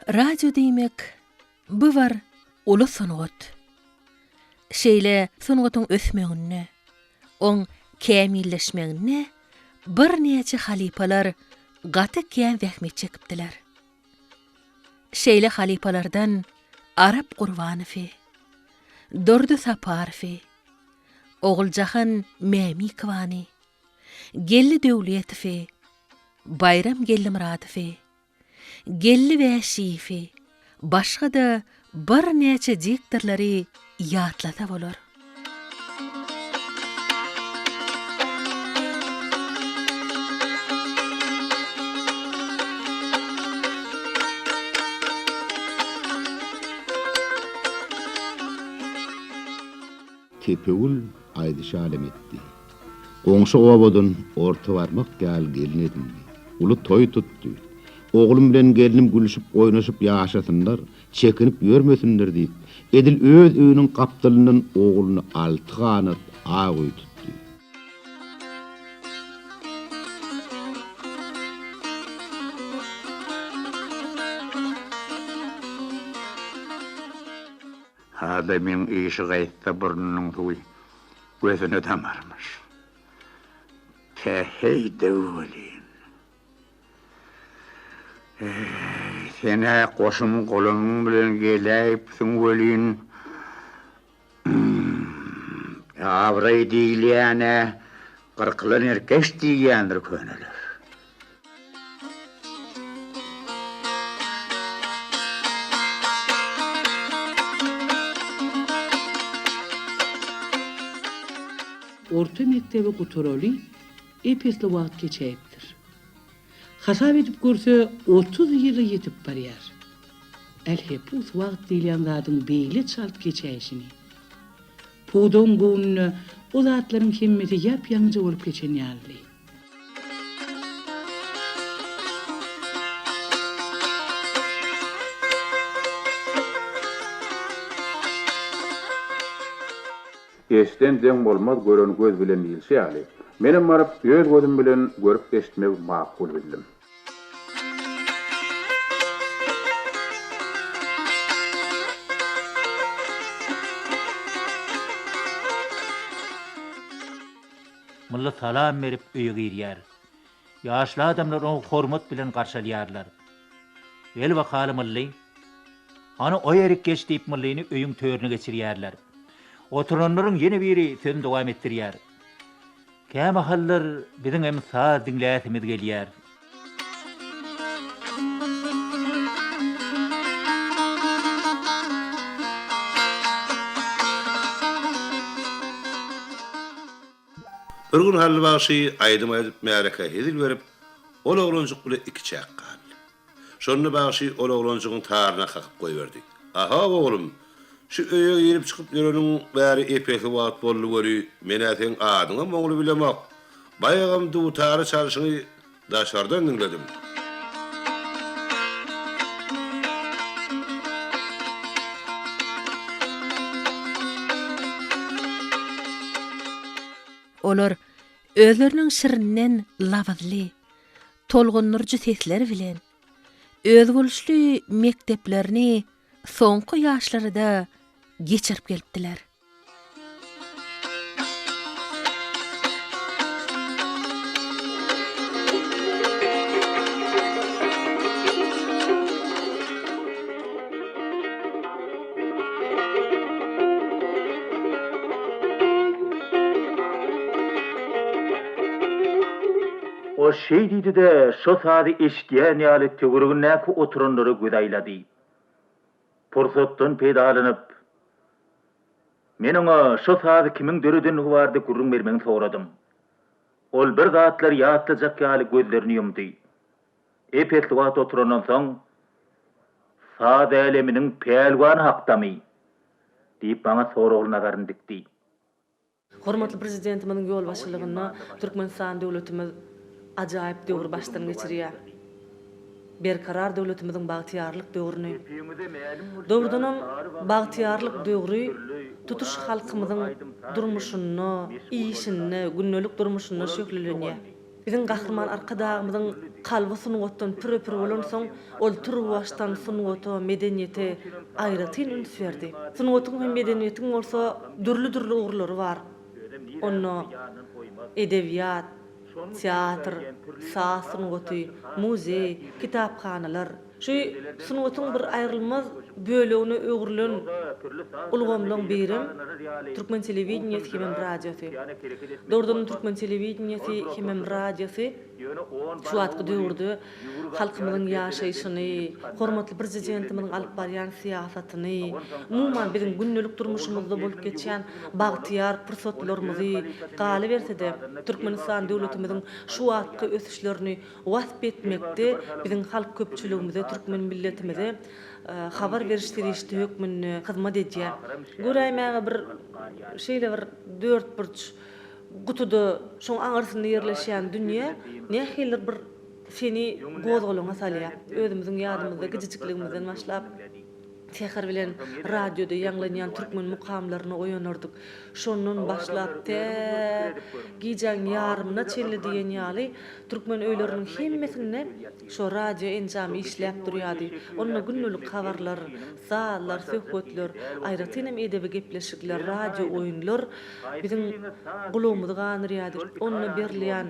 Radio diýmek, bu bir uly sungat. Şeýle sungatyň ösmeginde, oň kämilleşmeginde birnäçe halypalar gaty kän zähmet çekipdiler. Şeýle halypalardan Arap Gurbanowy, Durdy Saparowy, Oguljahan Mämikowany, Geldi Döwletowy, Baýram Geldimyradowy, Geldi Wäşiýewi, başga-da birnäçe diktorlary ýatlasa bolar. Tepegül aýdyşy alem etdi. Goňşy obadan orta barmak ýaly gelin edindi. Uly toý tutdy. Oglum bilen gelnim gülşüp-oýnaşyp ýaşasynlar, çekinip ýörmesinler diýip, edil öz öýüniň gapdalyndan ogluny alty ganat ak öý tutdy. Adamyň işi gaýtsa burnunyň suwy gözüne damarmyş. Päheý-de welin. Eý, sen-ä goşun-golamyň bilen geläýipsiň welin, abraý diýilýän-ä gyrkylan erkeç diýýändir köneler. Orta mekdebi gutaraly ep-esli wagt geçäýipdir. Hasap edip görse, 30 ýyla ýetip barýar. Älhepus wagt diýilýän zadyň beýle çalt geçäýşini. Pudagyň göwnüne o zatlaryň hemmesi ýap-ýaňyja bolup geçen ýalydy. Eşden deň bolmaz gören göz bilen diýilşi ýaly, menem baryp öz gözüm bilen görüp eşitmegi makul bildim. Mylly salam berip öýe girýär. Ýaşly adamlar ony hormat bilen garşy alýarlar. Gel bakaly Mylly. Hany o ýerik geç diýip Myllyny öýüň törüne geçirýärler. Oturanlaryň ýene biri sözüni dowam etdirýär. Kämahallar biziňem saz diňläsimiz gelýär. Bir gün Hally bagşy aýdym aýdyp märekä hezil berip, ol oglanjyk bile ikiçäk galdy. Şonda bagşy ol oglanjygyň taryna kakyp goýberdi. Aha, oglum, şu öýe girip-çykyp ýöreniň bäri ep-esli wagt boldy weli, men-ä seň adyňam oňly bilemok. Baýagam dutary çalşyňy daşardan diňledim. Olar özleriniň şirinden labyzly, tolgundyryjy sesleri bilen özboluşly mekdeplerini soňky ýaşlara-da geçirip gelipdiler. Ol şeý diýdi-de, şo sazy eşidýän ýaly töweregindäki oturanlara göz aýlady. Pursatdan peýdalanyp, men oňa şo sazy kimiň döredenligi barada gürrüň bermegini soradym. Ol bir zatlar ýatlajak ýaly gözlerini ýumdy. Ep-esli wagt oturandan soň, Saz äleminiň pälwany hakdamy? diýip, maňa soragly nazaryny dikdi. Hormatly Prezidentimiziň ýolbaşçylygynda Türkmenistan döwletimiz ajaýyp döwri başdan geçirýär. Berkarar döwletimiziň bagtyýarlyk döwrüni, dogrudanam, bagtyýarlyk döwri tutuş halkymyzyň durmuşynda, işinde, gündelik durmuşynda şöhlelenýär. Biziň Gahryman Arkadagymyzyň kalby sungatdan püre-pür bolansoň, ol turuwbaşdan sungata, medeniýete aýratyn üns berdi. Sungatyň hem medeniýetiň bolsa dürli-dürli ugurlary bar. Onda edebiýat, teatr, saz sungaty, muzeý, kitaphanalar. Şu sungatyň bir aýrylmaz bölegine öwrülen ulgamlaň birem türkmen telewideniýesi hemem radiosy. Dogrudanam türkmen telewideniýesi hemem radiosy şu wagtky döwürde halkymyzyň ýaşaýşyny, hormatly Prezidentimiziň alyp barýan syýasatyny, umuman biziň gündelik durmuşymyzda bolup geçýän bagtyýar pursatlarymyzy, galyberse-de, Türkmenistan döwletimiziň şu wagtky ösüşlerini wasp etmekde biziň halk köpçüligimize, türkmen milletimize habar beriş serişde hökmünde hyzmat edýär. Göräýmäge bir şeýle bir dörtburç gutuda şoň aňyrsynda ýerleşýän dünýä nähilidir bir seni gozgalaňa salýar. Özümiziň ýadymyzda gijijikligimizden başlap säher bilen radioda ýaňlanýan türkmen mukamlaryna oýanardyk. Şondan başlap tä gijäň ýarymyna çenli diýen ýaly türkmen öýleriniň hemmesinde şo radio enjamy işläp durýardy. Onda gündelik habarlar, sazlar, söhbetler, aýratyn hem edebi gepleşikler, radio oýunlar biziň gulagymyzy gandyrýardy. Onda berilýän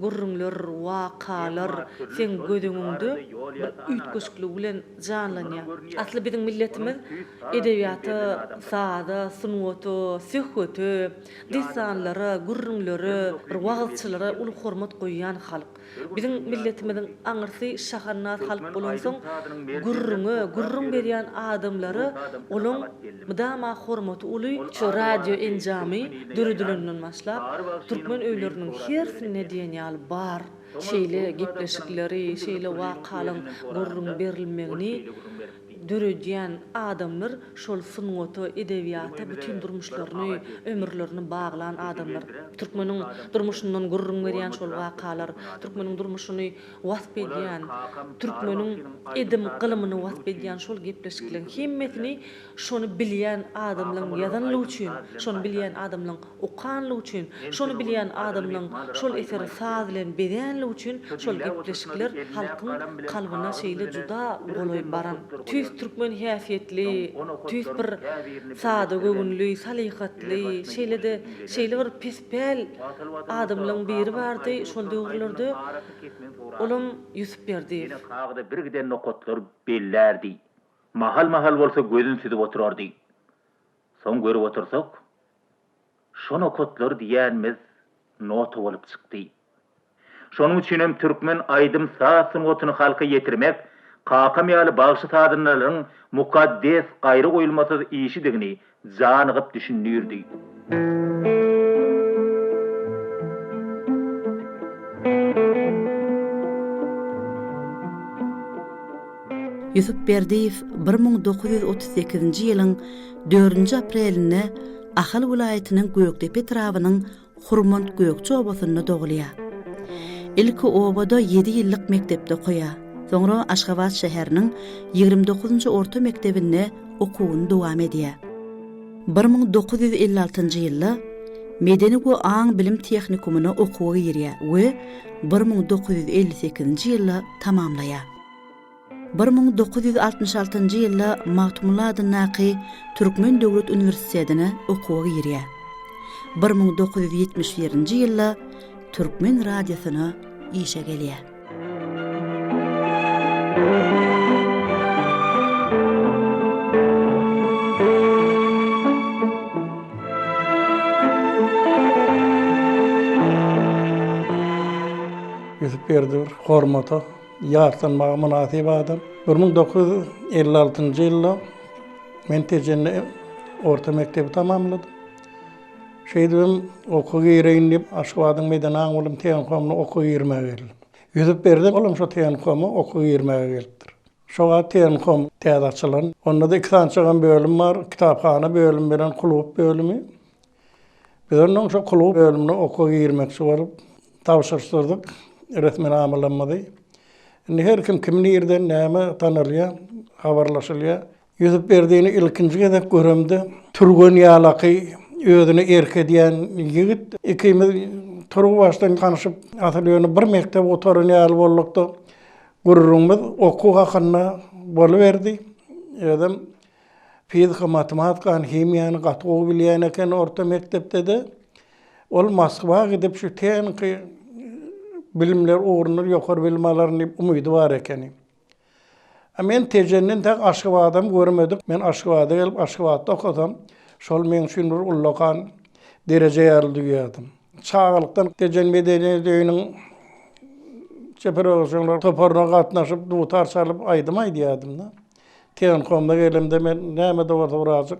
gürrüňler, wakalar seň göz öňüňde bir üýtgeşikligi bilen janlanýar. Asly biziň milletimiz edebiýata, saza, sungata, söhbete, dessanlara, gürrüňlere, bir wagyzçylara uly hormat goýýan halk. Biziň milletimiziň aňyrsy şahandaz halk bolansoň, gürrüňe, gürrüň berýän adamlara olaň mydama hormaty uly. Şu radio enjamy döredilenden başlap, türkmen öýleriniň hersinde diýen ýaly bar. Şeýle gepleşikleri, şeýle wakalaň gürrüň berilmegini döredýän adamlar şol sungata, edebiýata bütin durmuşlaryny, ömürlerini baglan adamlar. Türkmeniň durmuşyndan gürrüň berýän şol wakalar, türkmeniň durmuşyny wasp edýän, türkmeniň edim-gylymyny wasp edýän şol gepleşikleriň hemmesini şony bilýän adamlaň ýazanlygy üçin, şony bilýän adamlaň okanlygy üçin, şony bilýän adamlaň şol eseri saz bilen bezänligi üçin şol gepleşikler halkyň kalbyna şeýle juda golaý baran. Tüýs türkmen häsiýetli, tüýs bir sada göwünli, salyhatly, şeýle-de şeýle bir pespäl adamlaň biri bardy şol döwürlerde, olam Ýusup Berdiýew. Ýene kagyza birgiden nokatlar bellärdi. Mahal-mahal bolsa gözüni süzüp oturardy. Soň görüp otursak, şo nokatlar diýýänimiz nota bolup çykdy. Şonuň üçinem türkmen aýdym-saz sungatyny halka ýetirmek kakam ýaly bagşy-sazandalaryň mukaddes, gaýragoýulmasyz işidigini janygyp düşündirdi. Ýusup Berdiýew 1938-nji ýylyň dördünji aprelinde Ahal welaýatynyň Gökdepe etrabynyň Hurmant Gökje obasynda dogulýar. Ilki obada ýedi ýyllyk mekdepde okaýar. Soňra Aşgabat şäheriniň 29-njy orta mekdebinde okuwyny dowam edýär. 1956-njy ýylda Medeni we aň-bilim tehnikumyna okuwa girýär we 1958-nji ýylda tamamlaýar. 1966-njy ýylda Magtymguly adyndaky Türkmen döwlet uniwersitetine okuwa girýär. 1971-nji ýylda Türkmen radiosyna işe gelýär. Ýusup Berdi bir hormata Ýatlanmaga mynasyp adam. 1956-njy ýylda men Tejende orta mekdebi tamamladym. Şeýdibem okuwa gireýin diýip, Aşgabadyň medeni aň-bilim tehnikumyna okuwa girmäge geldim. Ýüzüp berdim, olam şo tehnikuma okuwa girmäge gelipdir. Şo wagt tehnikum täze açylan. Onda-da iki sanyçagam bölüm bar, kitaphana bölümi bilen klub bölümi. Biz ondan şo klub bölümine okuwa girmekçi bolup, tabşyryşdyrdyk resminamalarymyzy. Indi her kim kim nirden näme tanalýar, habarlaşylýar. Ýusup Berdini ilkinji gezek göremde, türgen ýalaky özüne erk edýän ýigit. Ikimiz. Turuwbaşdan tanyşyp, asyl ýöne bir mekdep gutaran ýaly bolduk-da, gürrüňimiz okuw hakynda boluberdi. Özem fizika, matematikany, himiýany gaty gowy bilýän eken orta mekdepde-de. Ol Moskwa gidip şu tehniki bilimler ugrunda ýokary bilim alaryn diýip umydy bar ekeni. A men Tejenden täk Aşgabadam görmedik. Men Aşgabada gelip Aşgabatda okasam, şol meň üçin bir ullakan dereje ýaly duýýardym. Çagalykdan Tejen medeniýet öýüniň çeper oguşanlar toparyna gatnaşyp, dutar çalyp aýdym aýdýardym-da. Tehnkomda gelemde men näme-de bolsa birazjyk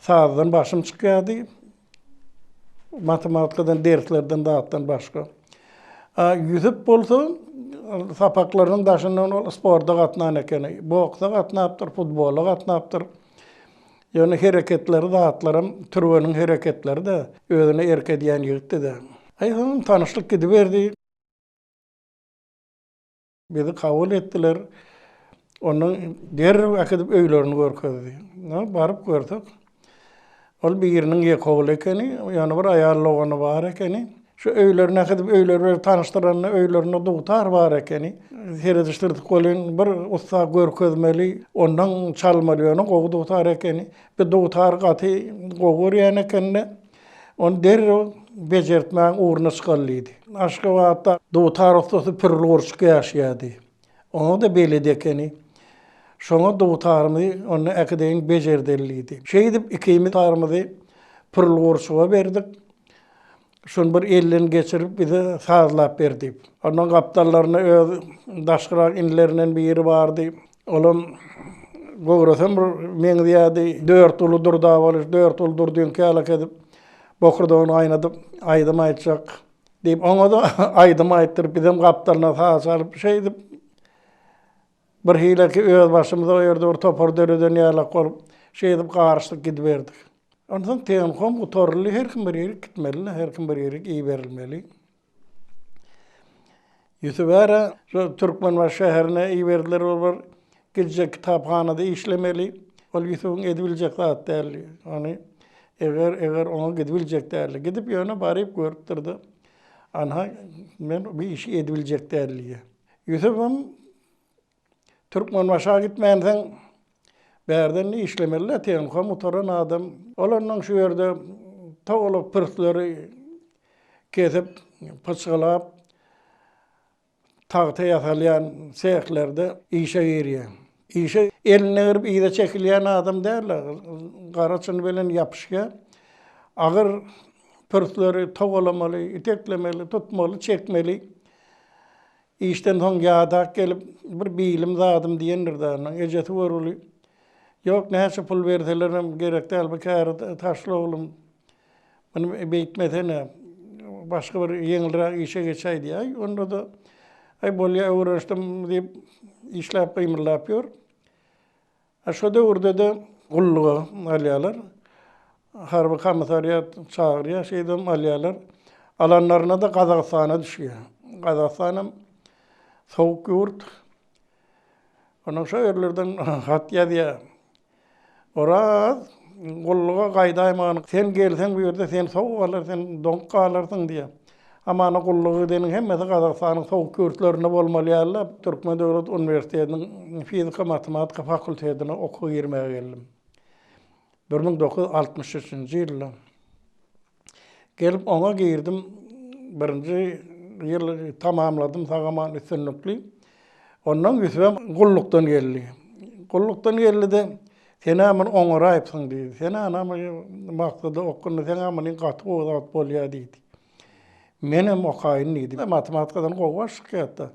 sazdan başym çykýardy. Matematikadan derslerden zatdan başga. A Ýusup bolsa sapaklarynyň daşyndan ol sporta gatnan ekeni. Boksa gatnapdyr, futbola gatnapdyr. Ýöne hereketleri zatlaram türgeniň hereketleri-de özüne erk edýän ýigitdi-de. Aý soňam tanyşlyk gidiberdi. Bizi kabul etdiler. Ondan derrew äkidip öýlerini görkezdi. Baryp görsek, ol biriniň ýeke ogly ekeni, ýöne bir aýal dogany bar ekeni. Şu öýlerine äkidip öýleri bilen tanyşdyranda öýlerinde dutar bar ekeni. Seredişdirdik welin bir ussa görkezmeli, ondan çalmaly ýöne gowy dutar ekeni. Bir dutary gaty gowy görýän ekeni-de. Ony derrew bejertmäň ugruna çykaly diýdi. Aşgabatda dutar ussasy Pürli Gurçuk ýaşaýardy. Oňa-da belet ekeni. Şoňa dutarymy onda äkideýin bejerdeli diýdi. Şeýdip ikimiz dutarymyzy Pürli Gurçuga berdik. Şuny bir elden geçirip bize sazlap ber diýip. Ondan gapdallarynda öz daşkyrak inilerinden biri bardy. Olam göwresem bir meňzeýärdi. Dörtguly Durda bolyş, Dörtguly Durdyňky ýalak edip, bokurdagyny gaýnadyp, aýdym aýtjak diýip, oňa-da aýdym aýtdyryp, bizem gapdalyna saz çalyp, şeýdip, birhileki öz başymyza o ýerde bir topar döreden ýalak bolup, şeýdip garyşdyk gidiberdik. Onsoň Tenkom gutaryldy, her kim bir ýerik gitmeli-de, her kim bir ýerik iberilmeli. Ýusup äre şo Türkmenbaşy şäherine iberdiler, ol bir gijek kitaphanada işlemeli. Ol Ýusubyň edibiljek zat däldi. Ony eger, eger oňa gidibiljek däldi. Gidip ýöne baryp görüpdir-de, anha men bu işi edibiljek däl diýýär. Ýusubam Türkmenbaşa gitmänsoň, bärden işlemeli-dä, tehnikum gutaran adam. Ol onnoň şu ýerde togalak pürsleri kesip, pyçgylap, tagta ýasalýan sehlerde işe girýär. Işe eline girip yza çekilýän adam däl-de, gara çyny bilen ýapyşýar. Agyr pürsleri togalamaly, iteklemeli, tutmaly, çekmeli. Işden soň ýadak gelip, bir bilim zadym diýendir-dä. Ondan ejesi görgüli, Ýok, näçe pul berselerem gerek däl, bu käri taşla oglum. Muny beýtmesene, başga bir ýeňilräk işe geçäý diýýär. Aý, onda-da, Aý, bolýa, öwrenişdim diýip, işläp gymyldap ýör. A şo döwürde-de gulluga alýarlar. Harby komissariat çagyrýar, şeýdibem alýarlar. Alanlaryna-da Gazagystana düşýär. Gazagystanam sowuk ýurt. Ondan şo ýerlerden hat ýazýar. Oraz, gulluga gaýdaýmagyn. Sen gelseň bu ýerde sen sowuk alar, sen doňup galarsyň diýýär. Hamana gulluga gideniň hemmesi Gazagystanyň sowuk ýurtlarynda bolmaly ýaly-da, Türkmen döwlet uniwersitetiniň fizika-matematika fakultetine okuwa girmäge geldim. 1963-nji ýylda. Gelip oňa girdim, birinji ýyly tamamladym sag-aman üstünlikli. Ondan Ýusubam gullukdan geldi. Gullukdan geldi-de, Sen-ä muny oňaraýypsyň diýdi. Sen-ä ana maksada okgunly, seň-ä muny gaty gowy zat bolýar diýdi. Menem okaýyn diýdi. Matematikadan gowy baş çykýardy.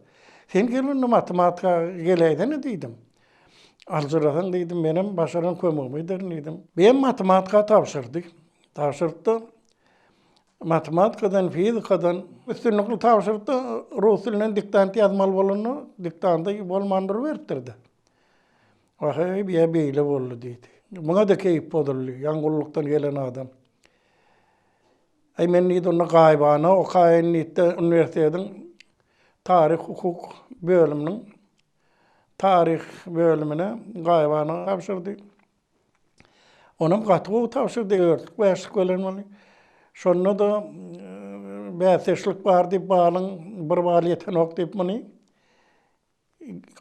Sen gel onda matematika geläýsene diýdim. Aljyrasaň diýdim, menem başaran kömegimi ederin diýdim. Bem matematika tabşyrdy. Tabşyrdy-da, matematikadan, fizikadan üstünlikli tabşyrdy-da, rus dilinden diktant ýazmaly bolanda, diktanty bolman duruberipdir-de. Wah-eý, biýä beýle boldy diýdi. Muňa-da keýp bozuldy, ýaňy gullukdan gelen adam. Aý, men diýdi, onda gaýybana okaýyn diýdi-de, uniwersitetiň taryh-hukuk bölüminiň taryh bölümine gaýybana tabşyrdy. Onam gaty gowy tabşyrdy, dörtlük, bäşlik bilen ony. Şonda-da. Bäsdeşlik bar diýip balyň bir bal ýetenok diýip muny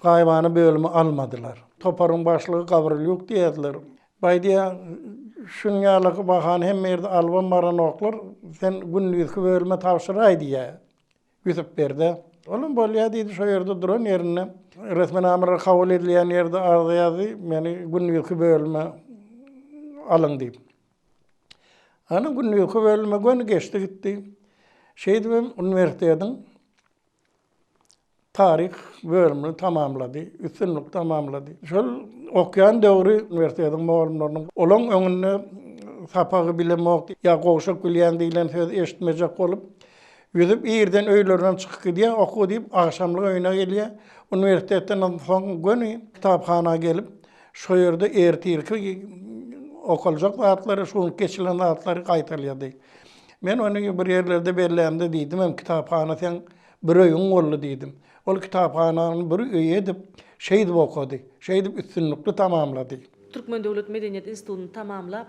gaýybana bölüme almadylar. Toparyň başlygy Gawrilýuk diýerdiler. Baý diýýär, şuň ýaly bahany hemme ýerde alybam baranoklar, sen gündizki bölüme tabşyraý diýýär. Ýusup Berdä. Olam bolýar diýdi, şo ýerde duran ýerinde resminamalar kabul edilýän ýerde arza ýazdy, meni gündizki bölüme alyň diýip. Ana gündizki bölüme göni geçdi gitdi. Şeýdibem uniwersitetiň taryh bölümini tamamlady, üstünlikli tamamlady. Şol okýan döwri uniwersitetiň mugallymlarynyň olaň öňünde sapagy bilemok ýa gowşak bilýän diýlen sözi eşitmejek bolup, Ýüzüp irden öýlerinden çykyp gidýär, okuw diýip agşamlyk öýüne gelýär. Uniwersitetden soň göni kitaphana gelip, şo ýerde ertirki okaljak zatlary, şu günki geçilen zatlary gaýtalýardy. Men ony bir ýerlerde bellämde diýdimem, kitaphana seň bir öýüň boldy diýdim. Ol kitaphanany bir öýi edip, şeýdip okady, şeýdip üstünlikli tamamlady. Türkmen döwlet medeniýet institutyny tamamlap,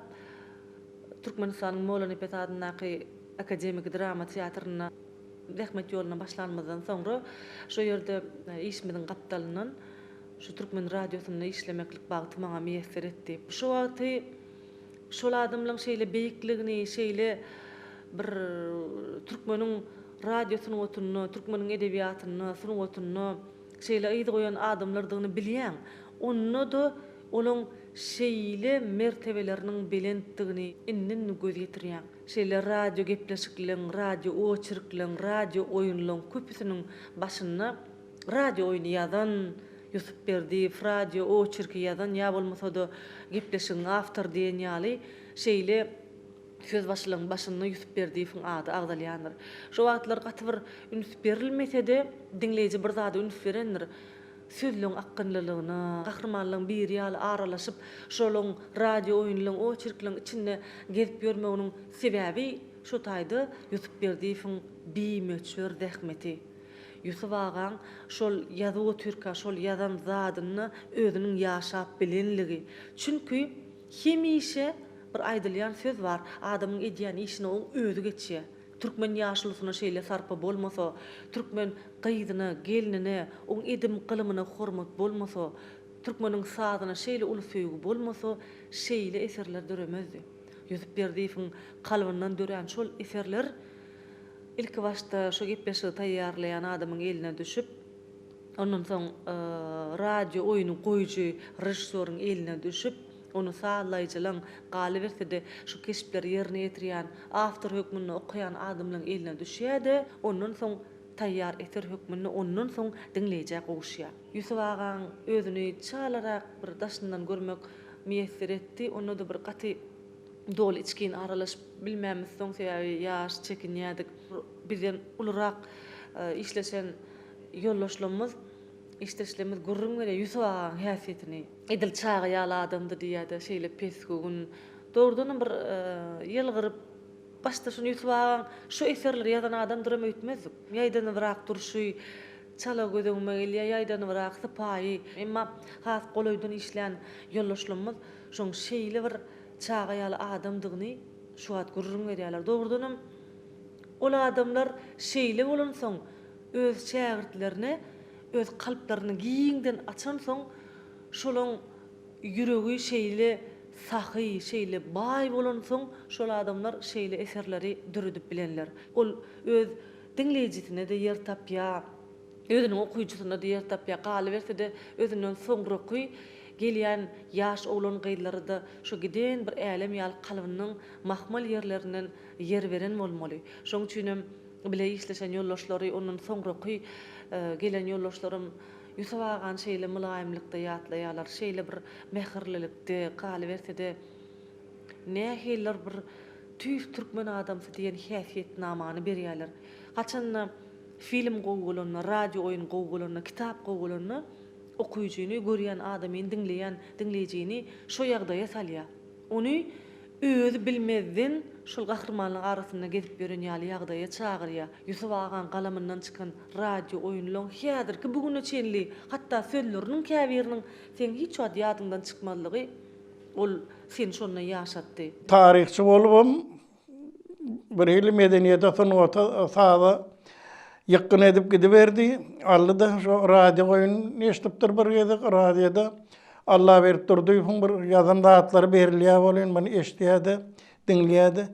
Türkmenistanyň Mollanepes adyndaky akademiki drama teatrynda zähmet ýoluna başlanymyzdan soňra şo ýerde işimiziň gapdalyndan şu türkmen radiosynda işlemeklik bagty maňa miýesser etdi. Şo wagty şol adamlaň şeýle beýikligini, şeýle bir türkmeniň radio sungatynda, türkmeniň edebiýatynda, sungatynda şeýle yz goýan adamlardygyny bilýäň. Onda-da olaň şeýle mertebeleriniň belentdigini indi-indi göz ýetirýäň. Şeýle radio gepleşikleň, radio oçerkleň, radio oýunlaň köpüsiniň başynda radio oýny ýazan Ýusup Berdiýew, radio oçerki ýazan ýa bolmasa-da gepleşigiň awtory diýen ýaly şeýle sözbaşylaryň başynda Ýusup Berdiýewiň ady agzalýandyr. Şo wagtlar gaty bir üns berilmese-de, diňleýji bir zada üns berendir. Sözleň akgynlylygyna, gahrymanlaryň biri ýaly aralaşyp, şolaň radio oýunlaň, oçerkleň içinde gezip ýörmeginiň sebäbi şo taýda Ýusup Berdiýewiň bimöçber zähmeti. Ýusup agaň şol ýazyp otyrka şol ýazan zadynda özüniň ýaşap bilenligi. Çünki hemişe bir aýdylýan söz bar, adamyň edýän işine oň özi geçýär. Türkmen ýaşulusyna şeýle sarpa bolmasa, türkmen gyzyna, gelnine, oň edim-gylymyna hormat bolmasa, türkmeniň sazyna şeýle uly söýgi bolmasa, şeýle eserler döremezdi. Ýusup Berdiýewiň kalbyndan dörän şol eserler ilkibaşda şo gepleşigi taýýarlaýan adamyň eline düşüp, ondan soň radio oýny goýujy režissýoryň eline düşüp, Ony sazlaýjylaň, galyberse-de, şu keşpleri ýerine ýetirýän, awtor hökmünde okaýan adamlaň eline düşýär-de, ondan soň taýýar eser hökmünde ondan soň diňleýjä gowuşýar. Ýusup agaň özüni çalarak bir daşyndan görmek miýesser etdi, onda-da bir gaty doly içgin aralaşyp bilmämizsoň, sebäbi ýaş, çekinýärdik. Bizden ulurak işleşen ýoldaşlarymyz, işdeşlerimiz gürrüň berýär Ýusup agaň häsiýetini. Edil çaga ýaly adamdy diýýär-de, şeýle pesgöwün. Dogrudanam bir ýylgyryp, başda şuny Ýusup agaň şu eserleri ýazan adamdyram öýtmezdik. Ýaýdanybrak durşy çala göz öňüme gelýär, ýaýdanybrak sypaýy. Emma has golaýdan işlän ýoldaşlarymyz şoň şeýle bir çaga ýaly adamdygyny şu wagt gürrüň berýärler. Dogrudanam ol adamlar şeýle bolansoň öz şägirtlerine öz kalplaryny giňden açansoň, şolaň ýüregi şeýle sahy, şeýle baý bolansoň, şol adamlar şeýle eserleri döredip bilenler. Ol öz diňleýjisine-de ýer tapýar, özüniň okyjysyna-da ýer tapýar, galyberse-de, özünden soňraky gelýän ýaş oglan-gyzlara-da şo giden bir älem ýaly kalbynyň mahmal ýerlerinden ýer beren bolmaly. Şoň üçinem Bile işleşen ýoldaşlary, ondan soňraky gelen ýoldaşlarym Ýusup agany şeýle mylaýymlykda ýatlaýarlar, şeýle bir mähirlilikde, galyberse-de, nähilidir bir tüýs türkmen adamsy diýen häsiýetnamany berýärler. Haçanda film gowy bolanda, radio oýun gowy bolanda, kitap gowy bolanda, okyjyny, görýän adamyny, diňleýän diňleýjini şo ýagdaýa salýar. Ony özi bilmezden şol gahrymanlaryň arasynda gezip ýören ýaly ýagdaýa çagyrýar. Ýusup agaň galamyndan çykan radio oýunlaň häzirki bu güne çenli hatda sözleriniň käbiriniň seň hiç wagt ýadyňdan çykmazlygy ol seni şonda ýaşatdy. Taryhçy bolubam. Birhili medeniýete, sungata, saza ýykgyn edip gidiberdi. Aldy-da şo radio oýun eşidipdir bir gezek radioda. Allaberdi Durdyýewiň bir ýazan zatlary berilýär welin, muny eşidýär-de, diňleýär-de.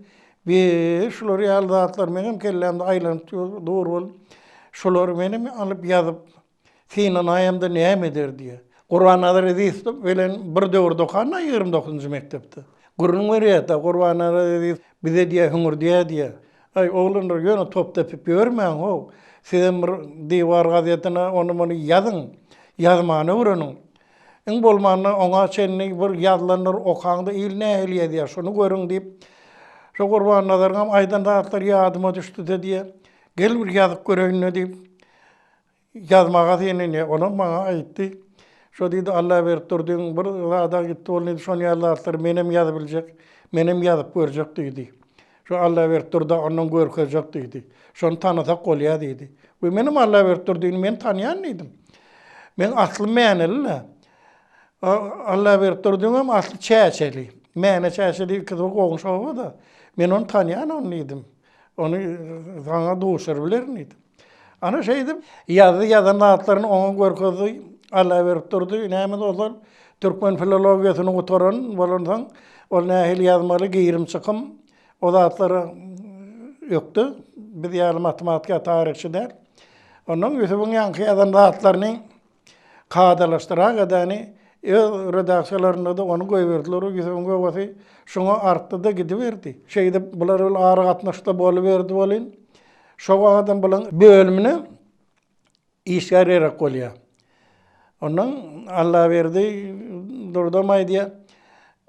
Be, şular ýaly zatlar meňem kellämde aýlanyp dur bolup, şulary menem alyp ýazyp, synanaýamda näme eder diýýär. Gurbannazar Ezizow bilen bir döwürde okan-da 29-njy mekdepde. Gürrüň berýär-de, Gurbannazar Ezizow bize diýýär, hüňürdýär diýýär. Aý, oglanlar, ýöne top depip ýörmäň-how. Sizem bir diwar gazetine ony-muny ýazyň, ýazmany öwreniň. Iň bolmanda oňa çenli bir ýazylanlary okaňda il nähili ýazýar, şony görüň diýip, şo Gurbannazaryňam aýdan zatlary ýadyma düşdi-de diýýär. Gel bir ýazyp göreýin-le diýip, ýazmaga synanýar. Olam maňa aýtdy. Şo diýdi, Allaberdi Durdyň bir zada gitdi, ol diýdi, şon ýaly zatlary menem ýazybiljek, menem ýazyp görjek diýdi. Şo Allaberdi Durda ondan görkezjek diýdi. Şony tanasak bolýar diýdi. We menem Allaberdi Durdyny men tanýan diýdim. Meň aslym Mäneli-le. Allaberdi Durdyňam asly Çäçeli. Mäne Çäçe diýip ikisi bir goňşy oba-da. Men ony tanýan ony diýdim. Ony saňa duşuryp bilerin diýdim. Ana şeýdip ýazdy, ýazan zatlaryny oňa görkezdi. Allaberdi Durdy näme bolsa türkmen filologiýasyny gutaran bolansoň, ol nähili ýazmaly, girim-çykym o zatlara ökde. Biz ýaly matematika taryhçy däl. Ondan Ýusubyň ýaňky ýazan zatlaryny kadalaşdyragadany öz redaksiýalarynda-da ony goýberdiler. Ýusubyň höwesi şoňa artdy-da gidiberdi. Şeýdip bular bilen aragatnaşykda boluberdi welin, şo wagtam bulaň bölümine işgär gerek bolýar. Ondan Allaberdi Durdam aýdýar,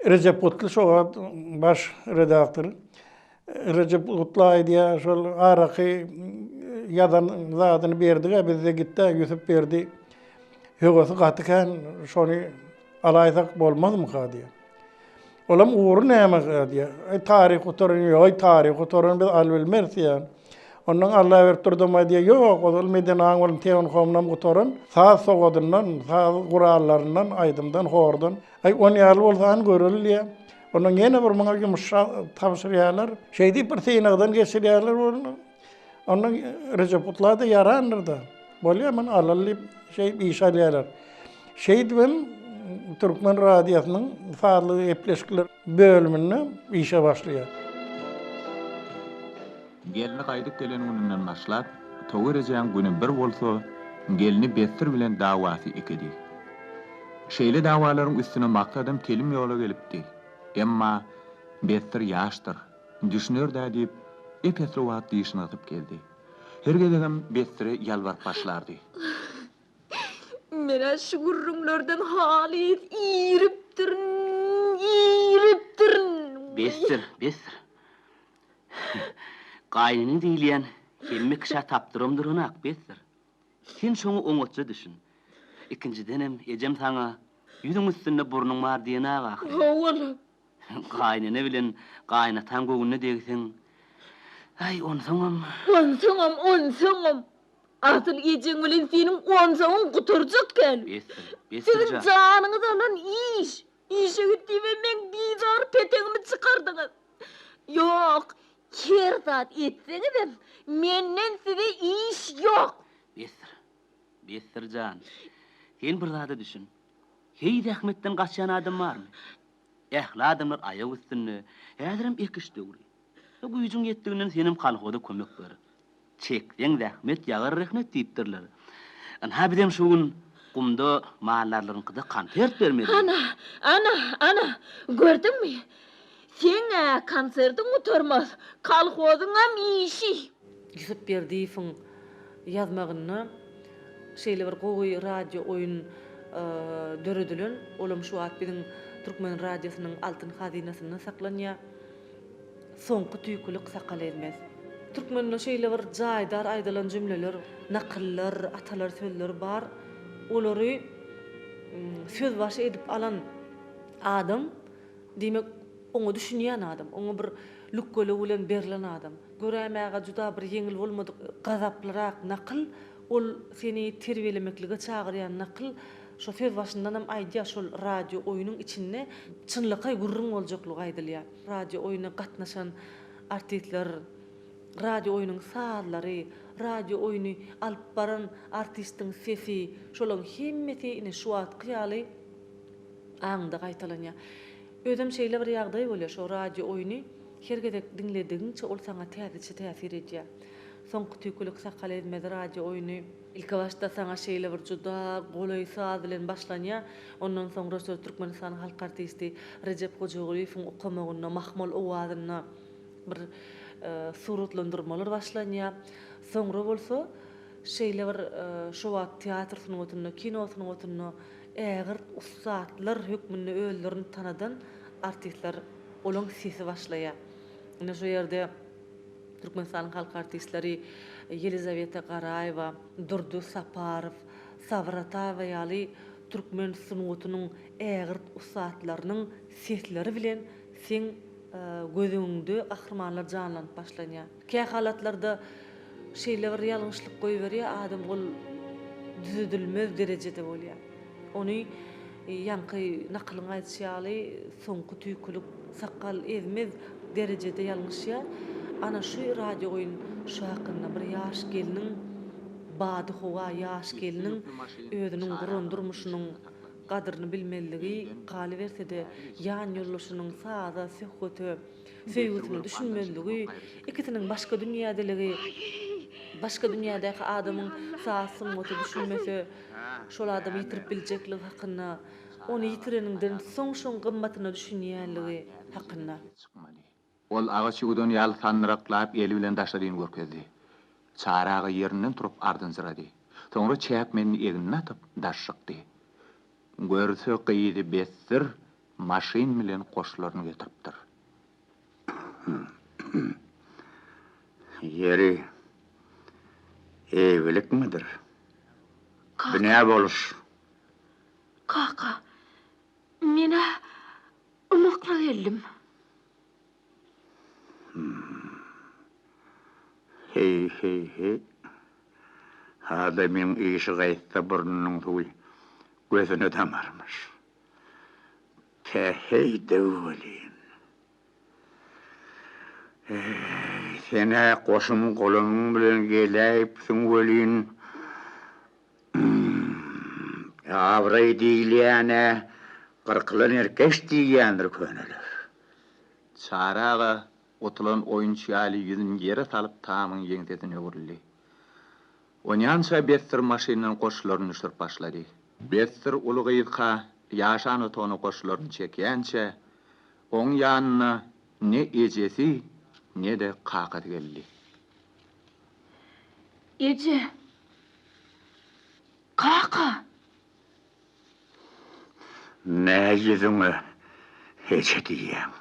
Rejep Gutly şo wagt baş redaktor. Rejep Gutly aýdýar, şol araky ýazan zadyny berdik-ä, bizde gitdi-ä, Ýusup berdi. Höwesi gaty kän, şony alaýsak bolmazmyka diýýär. Olam ugry näme diýýär. Aý taryh gutaran ýok, aý taryh gutaran biz alybilmeris diýýär. Ondan Allaberdi Durdam aýdýar, ýok, ozal medeni aň bilim tehnikumynam gutaran, saz sowadyndan, saz gurallaryndan, aýdymdan, hordan. Aý on ýaly bolsa hany göreli diýýär. Ondan ýene bir muňa ýumuş tabşyrýarlar. Şeýdip bir synagdan geçirýärler ony. Ondan Rejep Gutla-da ýarandyr-da. Bolýar, muny alaly diýip, şeýdip işe alýarlar. Şeýdibem Türkmen radiosynyň sazly gepleşikler bölüminde işe başlaýar. Gelni gaýdyp gelen gününden başlap, Tower ejäň güni bir bolsa, gelni Bessir bilen dawasy ikidi. Şeýle dawalaryň üstüne Maksadam telim ýola gelipdi. Emma Bessir ýaşdyr, düşüner-dä diýip, ep-esli wagt dişini gysyp geldi. Her gezegem Bessire ýalbaryp başlardy. Men-ä şu gürrüňlerden halys iripdirin, iripdirin. Besdir, besdir. Gaýynyň diýilýän hemme kişä tapdyram duranak, besdir. Sen şoňa oňatja düşün. Ikinjidenem, ejem saňa, Ýüzüň üstünde burnuň bar diýenok ahyry. Hawa-la. Gaýynene bilen gaýynataň göwnüne degseň, aý, onsoňam. Onsoňam, onsoňam. Asyl ejeň bilen seniň onsoňyň gutarjak däl. Besdir, besdir Siziň jan. janyňyzy alan iş. Işe git diýibem meň bizar petegimi çykardyňyz. Ýok, her zat etseňizem, menden size iş ýok. Besdir, besdir jan. Sen bir zada düşün. Heý zähmetden gaçýan adam barmy? Ähli adamlar aýak üstünde, häzirem ekiş döwri. Güýjüň ýetdiginden senem kolhoza kömek ber. Çekseň zähmet, ýagar rehnet diýipdirler. Ynha bizem şu gün gumda maldarlaryňkyda konsert bermeli. Ana, ana, ana, gördüňmi? Seň-ä konsertiň gutarmaz, kolhozyňam işi. Ýusup Berdiýewiň ýazmagynda şeýle bir gowy radio oýun döredilen, olam şu wagt biziň Türkmen radiosynyň altyn hazynasynda saklanýar. Soňky tüýkülik sakal ezmez. Türkmende şeýle bir jaýdar aýdylan jümleler, nakyllar, atalar sözleri bar. Olary sözbaşy edip alan adam, diýmek, oňa düşünýän adam, oňa bir lükgeligi bilen berlen adam. Göräýmäge juda bir ýeňil bolmadyk gazaplyrak nakyl, ol seni terbiýelemeklige çagyrýan nakyl, şo sözbaşyndanam aýdýar, şol radio oýnuň içinde çynlakaý gürrüň boljaklygy aýdylýar. Radio oýuna gatnaşan artistler. Radio oýnuň sazlary, radio oýny alyp baran artistiň sesi, şolaryň hemmesi ine şu wagtky ýaly aňyňda gaýtalanýar. Özem şeýle bir ýagdaý bolýar, şo radio oýny her gezek diňledigiňçe ol saňa täzeçe täsir edýär. Soňky tüýkülik sakal ezmez radio oýny ilkibaşda saňa şeýle bir juda golaý saz bilen başlanýar, ondan soňra şo Türkmenistanyň halk artisti Rejep Hojagulyýewiň okamagynda mahmal owazynda bir suratlandyrmalar başlanýar. Soňra bolsa şeýle bir şo wagt teatr sungatynda, kino sungatynda ägirt ussatlar hökmünde özlerini tanadan artistler, olaň sesi başlaýar. Ine şo ýerde Türkmenistanyň halk artistleri Ýelizaweta Garaýewa, Durdy Saparow, Sabyr Ataýewa ýaly türkmen sungatynyň ägirt ussatlarynyň sesleri bilen seň göz öňüňde gahrymanlar janlanyp başlanýar. Kähalatlarda şeýle bir ýalňyşlyk goýberýär adam ol düzedilmez derejede bolýar. Ony ýaňky nakylyň aýdyşy ýaly soňky tüýkülik sakgal ezmez derejede ýalňyşýar. Ana şu radiooýun şu hakynda bir ýaş gelniň badyhowa ýaş gelniň özüniň guran durmuşynyň gadyryny bilmezligi, galyberse-de, ýan ýoldaşynyň saza, söhbete söýgüsine düşünmezligi, ikisiniň başga dünýädeligi, başga dünýädäki adamyň saz sungata düşünmese, şol adamy ýitirip biljekligi hakynda, ony ýitireniňden soň şoň gymmatyna düşünýänligi hakynda. Ol agaç ýuwdan ýaly sandyraklap eli bilen daşaryny görkezdi. Çary aga ýerinden turup ardynjyrady. Soňra çäkmenini egnine atyp, daş çykdy. Görse gyzy besdir, maşyn bilen goşlaryny getiripdir. Ýeri, eýgilikmidir? Bu nä boluş? Kaka, men-ä ymykly geldim. Heý, heý, heý. Adamyň işi gaýtsa burnunyň suwy gözüne damarmyş. Päheý-de welin. Eý, sen-ä goşuň-golamyň bilen geläýipsiň welin, Abraý diýilýän-ä gyrkylan erkeç diýýändir köneler. Çary aga otulan oýunçy ýaly ýüzüni ýere salyp tamyň ýeňsesine öwrüldi. Onýança Bessir maşyndan goşlaryny düşürip başlady. Bessir uly gyzka ýaşan otagyna goşlaryny çekýänçä, oň ýanyna ne ejesi, ne-de kakasy geldi. Eje! Kaka! Nä ýüzüňe eje diýýäň?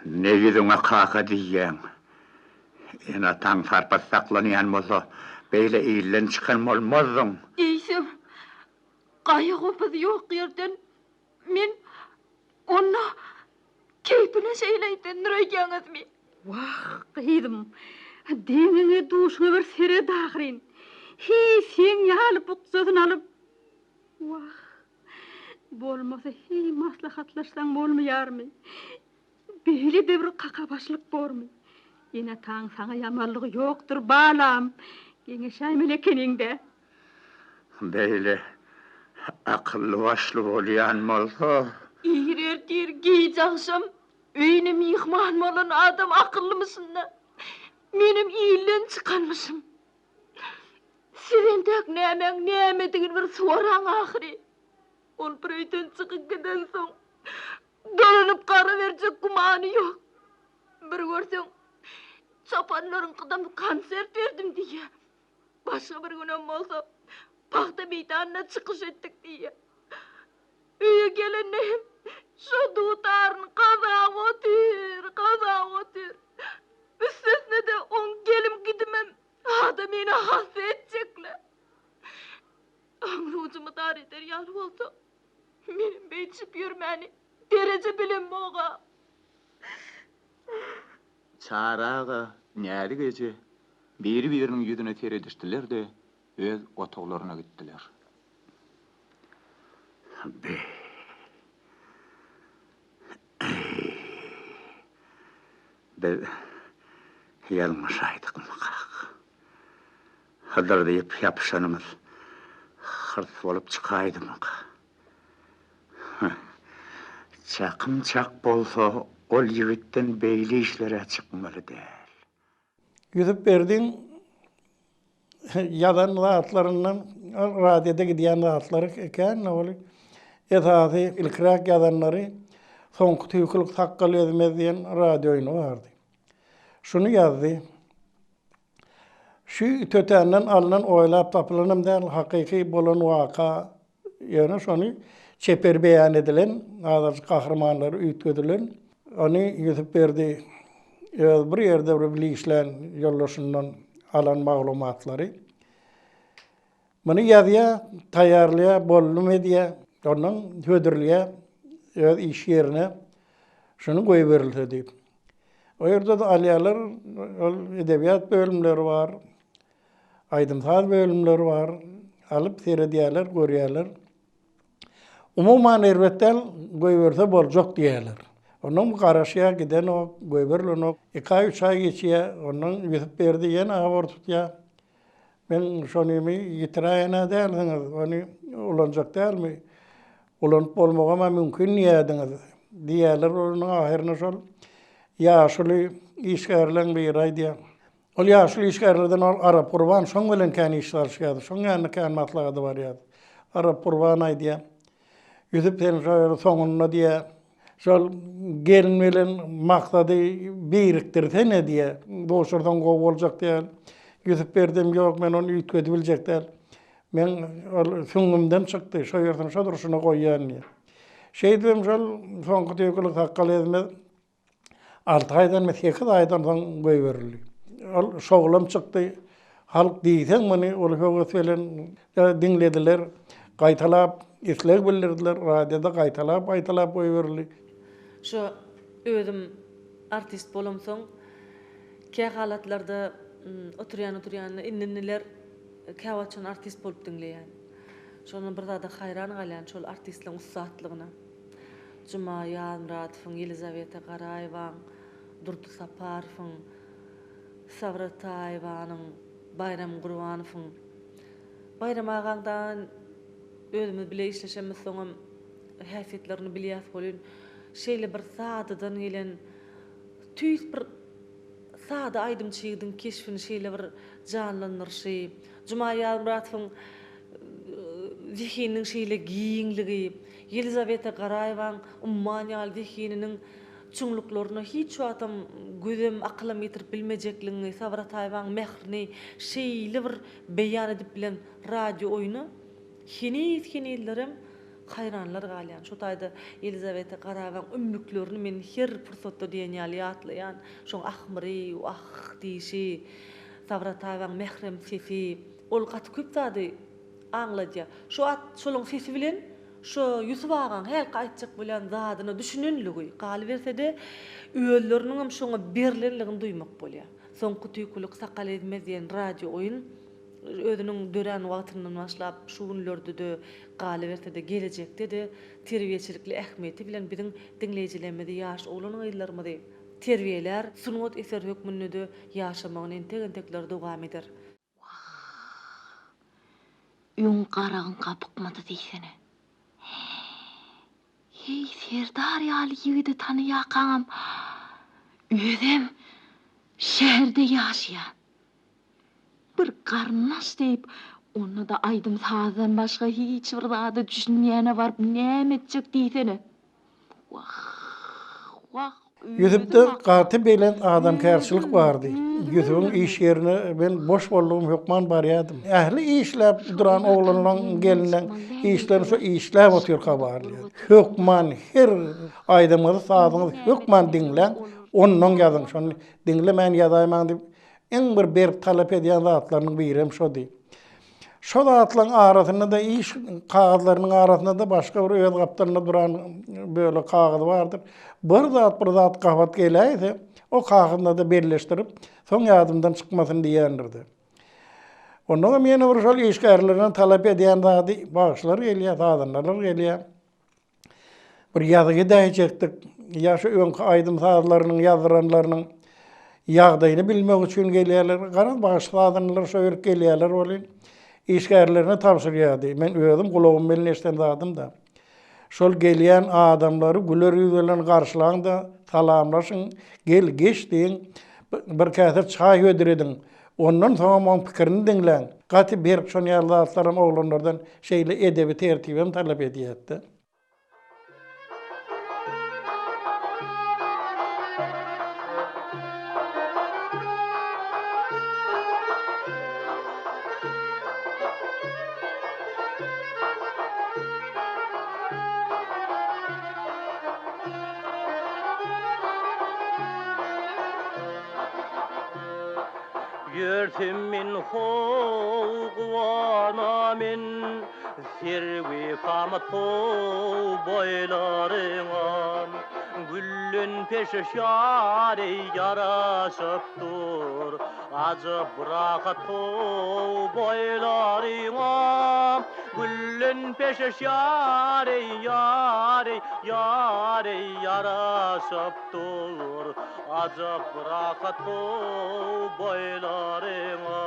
Ne ýüzüňe kaka diýýäň? Ene-ataň sarpasy saklanýan bolsa, beýle ilden çykan bolmazdyň. Eýsem, gaýgy-gopuz ýok ýerden men onda keýpine şeýle aýdandyr öýdýäňizmi? Wah, gyzym, deňiňe-duşuňa bir seret ahyryn. Hiý, seň ýaly bukjasyny alyp, wah, bolmasa hiý maslahatlaşsaň bolmaýarmy? Beýle-de bir kakabaşlyk bormy? Ene-ataň saňa ýamanlygy ýokdur, balam. Geňeşäýmeli ekeniň-dä. Beýle akylly-başly bolýan bolsa. Ir ertir, giç agşam öýüne myhman bolan adam akyllymyşyn-da. Menem ilden çykanmyşym. Siz entäk nämäň nämedigini bir soraň ahyry. Ol bir öýden çykyp gidensoň, dolanyp gara berjek gümany ýok. Bir görseň, çopanlaryňkydan konsert berdim diýýär. Başga bir günem bolsa, pagta meýdanynda çykyş etdik diýýär. Öýe gelende hem şo dutaryny gazap otyr, gazap otyr. Üstesine-de oň gelim-gidimem adamyny hassa etjek-le. Aňry-ujymy dar eder ýaly bolsa, menem beýdişip ýörmäni dereje bilemok-a. Çary aga, Näzik eje biri-biriniň ýüzüne seredişdiler-de, öz otaglaryna gitdiler. Be. Biz. Ýalňyşaýdykmykak? Hydyr diýip ýapyşanymyz hyrs bolup çykaýdymyka? Çakym çak bolsa, ol ýigitden beýle işler-ä çykmaly däl. Ýusup Berdiň ýazan zatlaryndan radioda gidýän zatlary kän ol esasy ilkiräk ýazanlary Soňky tüýkülik sakgal ezmez diýen radio oýny bardy. Şuny ýazdy. Şu tötänden alnan oýlap tapylanam däl, hakyky bolan waka. Ýöne şony çeper beýan edilen, azajyk gahrymanlary üýtgedilen. Ony Ýusup Berdi öz bir ýerde bir bile işlän ýoldaşyndan alan maglumatlary. Muny ýazýar, taýýarlaýar, boldum edýär. Ondan hödürleýär öz iş ýerine şuny goýberilse diýip. O ýerde-de alýarlar, ol edebiýat bölümleri bar, aýdym-saz bölümleri bar. Alyp seredýärler, görýärler. Umuman erbet däl, goýberse boljak diýýärler. Ondan bu garaşýar, gidenok, goýberilenok. Iki aý, üç aý geçýär, ondan Ýusup Berdi ýene habar tutýar. Men şonymy ýitiräýen-ä dälsiňiz, ony ulanjak dälmi? Ulanyp bolmagam-a mümkin diýýärdiňiz. Diýýärler, onuň ahyrynda şol ýaşuly işgärleň biri aýdýar. Ol ýaşuly işgärlerden ol Arap Gurban şoň bilen kän iş salyşýardy, şoň ýanyna kän maslahata barýardy. Arap Gurban aýdýar, Ýusup sen şo ýerde soňunda diýýär, şol gelin bilen maksady birikdirsene diýýär, duşursaň gowy boljak diýýär. Ýusup Berdem ýok, men ony üýtgedibiljek däl. Meň ol süňňümden çykdy, şo ýersini şo durşuna goýýan diýýär. Şeýdibem şol soňky tüýkülik sakgal ezmez Alty aýdanmy, sekiz aýdan soň goýberildi. Ol şowlam çykdy. Halk diýseň muny uly höwes bilen diňlediler. Gaýtalap isleg bildirdiler. Radioda gaýtalap-gaýtalap goýberildi. Şo özüm artist bolamsoň, kä halatlarda oturýan-oturýan indi-indiler käwagt şony artist bolup diňleýän. Şonda bir zada haýran galýan şol artistleň ussatlygyna. Juma Ýazmyradowyň, Ýelizaweta Garaýewaň, Durdy Saparowyň, Sabra Taýewanyň, Baýram Gurbanowyň. Baýram agaňdan özümiz bile işleşemizsoňam häsiýetlerini bilýäs welin, şeýle bir sadadan gelen, tüýs bir sada aýdymçy ýigidiň keşbini şeýle bir janlandyryşy, Juma Ýazmyradowyň zehininiň şeýle giňligi, Ýelizaweta Garaýewaň umman ýaly zehininiň çuňluklaryna hiç wagtam gözem, akylam ýetirip bilmejekligiňi, Sabra Taýewaň mährini şeýle bir beýan edip bilen radio oýny heniz-henizlerem haýranlar galýan. Şo taýda Ýelizaweta Garaýewaň ümmüklerini men her pursatda diýen ýaly ýatlaýan. Şoň ahmyry, wah diýşi, Sabra Taýewaň mährem sesi, ol gaty köp zady aňladýar. Şo at şolaň sesi bilen şo Ýusup agaň hälki aýtjak bolýan zadyna düşünenligi, galyberse-de, özleriniňem şoňa berlenligini duýmak bolýar. Soňky tüýkülik sakal ezmez diýen radio oýun özüniň dörän wagtyndan başlap şu günlerde-de, galyberse-de, gelejekde-de terbiýeçilikli ähmiýeti bilen biziň diňleýjilerimizi, ýaş oglan-gyzlarymyzy terbiýelär, sungat eseri hökmünde-de ýaşamagyny entek-entekler dowam eder. Wah! Öň garagyň gapykmady diýsene. Heý, Serdar ýaly ýigidi tanaýarkaňam, özem şäherde ýaşaýar. Bir garyndaş diýip, onda-da aýdym-sazdan başga hiç bir zada düşünmeýäne baryp näme etjek diýsene. Wah, wah, Ýusupda gaty belent adamkärçilik bardy. Ýusubyň iş ýerine men boş boldugym hökman barýardym. Ähli işläp duran oglanlaň, gelinleň işlerini şo işläp otyrka barylýar. Hökman her aýdymyňyzy, sazyňyzy hökman diňläň, onnoň ýazyň, şony diňlemän ýazaýmaň diýip, iň bir berk talap edýän zatlarynyň birem şody. Şo zatlaryň arasynda-da iş kagyzlarynyň arasynda-da başga bir öz gapdalynda duran bölek kagyz bardyr. Bir zat bir zat gabat geläýse, o kagyzynda-da belleşdirip, soň ýadymdan çykmasyn diýendirdi. Onnoňam ýene bir şol işgärlerden talap edýän zady, bagşylar gelýär, sazandalar gelýär. Bir ýazgy edäýjekdik. Ýa şu öňki aýdym-sazlarynyň ýazdyranlarynyň. ýagdaýyny bilmek üçin gelýärler. Garaz, bagşy-sazandalar şo ýerik gelýärler welin, işgärlerine tabşyrýardy. Men özüm gulagym bilen eşiden zadym-da. Şol gelýän adamlary güler ýüz bilen garşylaň-da, salamlaşyň, gel, geç diýiň, bir käse çaý hödür ediň. Ondan soňam oň pikirini diňläň. Gaty berk şon ýaly zatlaram oglanlardan şeýle edebi tertibem talap edýärdi. Ýörsem men how guwana men Serwi kamat how boýlaryňa Güllen peşeş ýary ýaraşyp dur Ajap rahat how boýlaryňa Güllen peşeş ýary ýary ýary ýaraşyp dur Ajap rahat how boýlaryňa.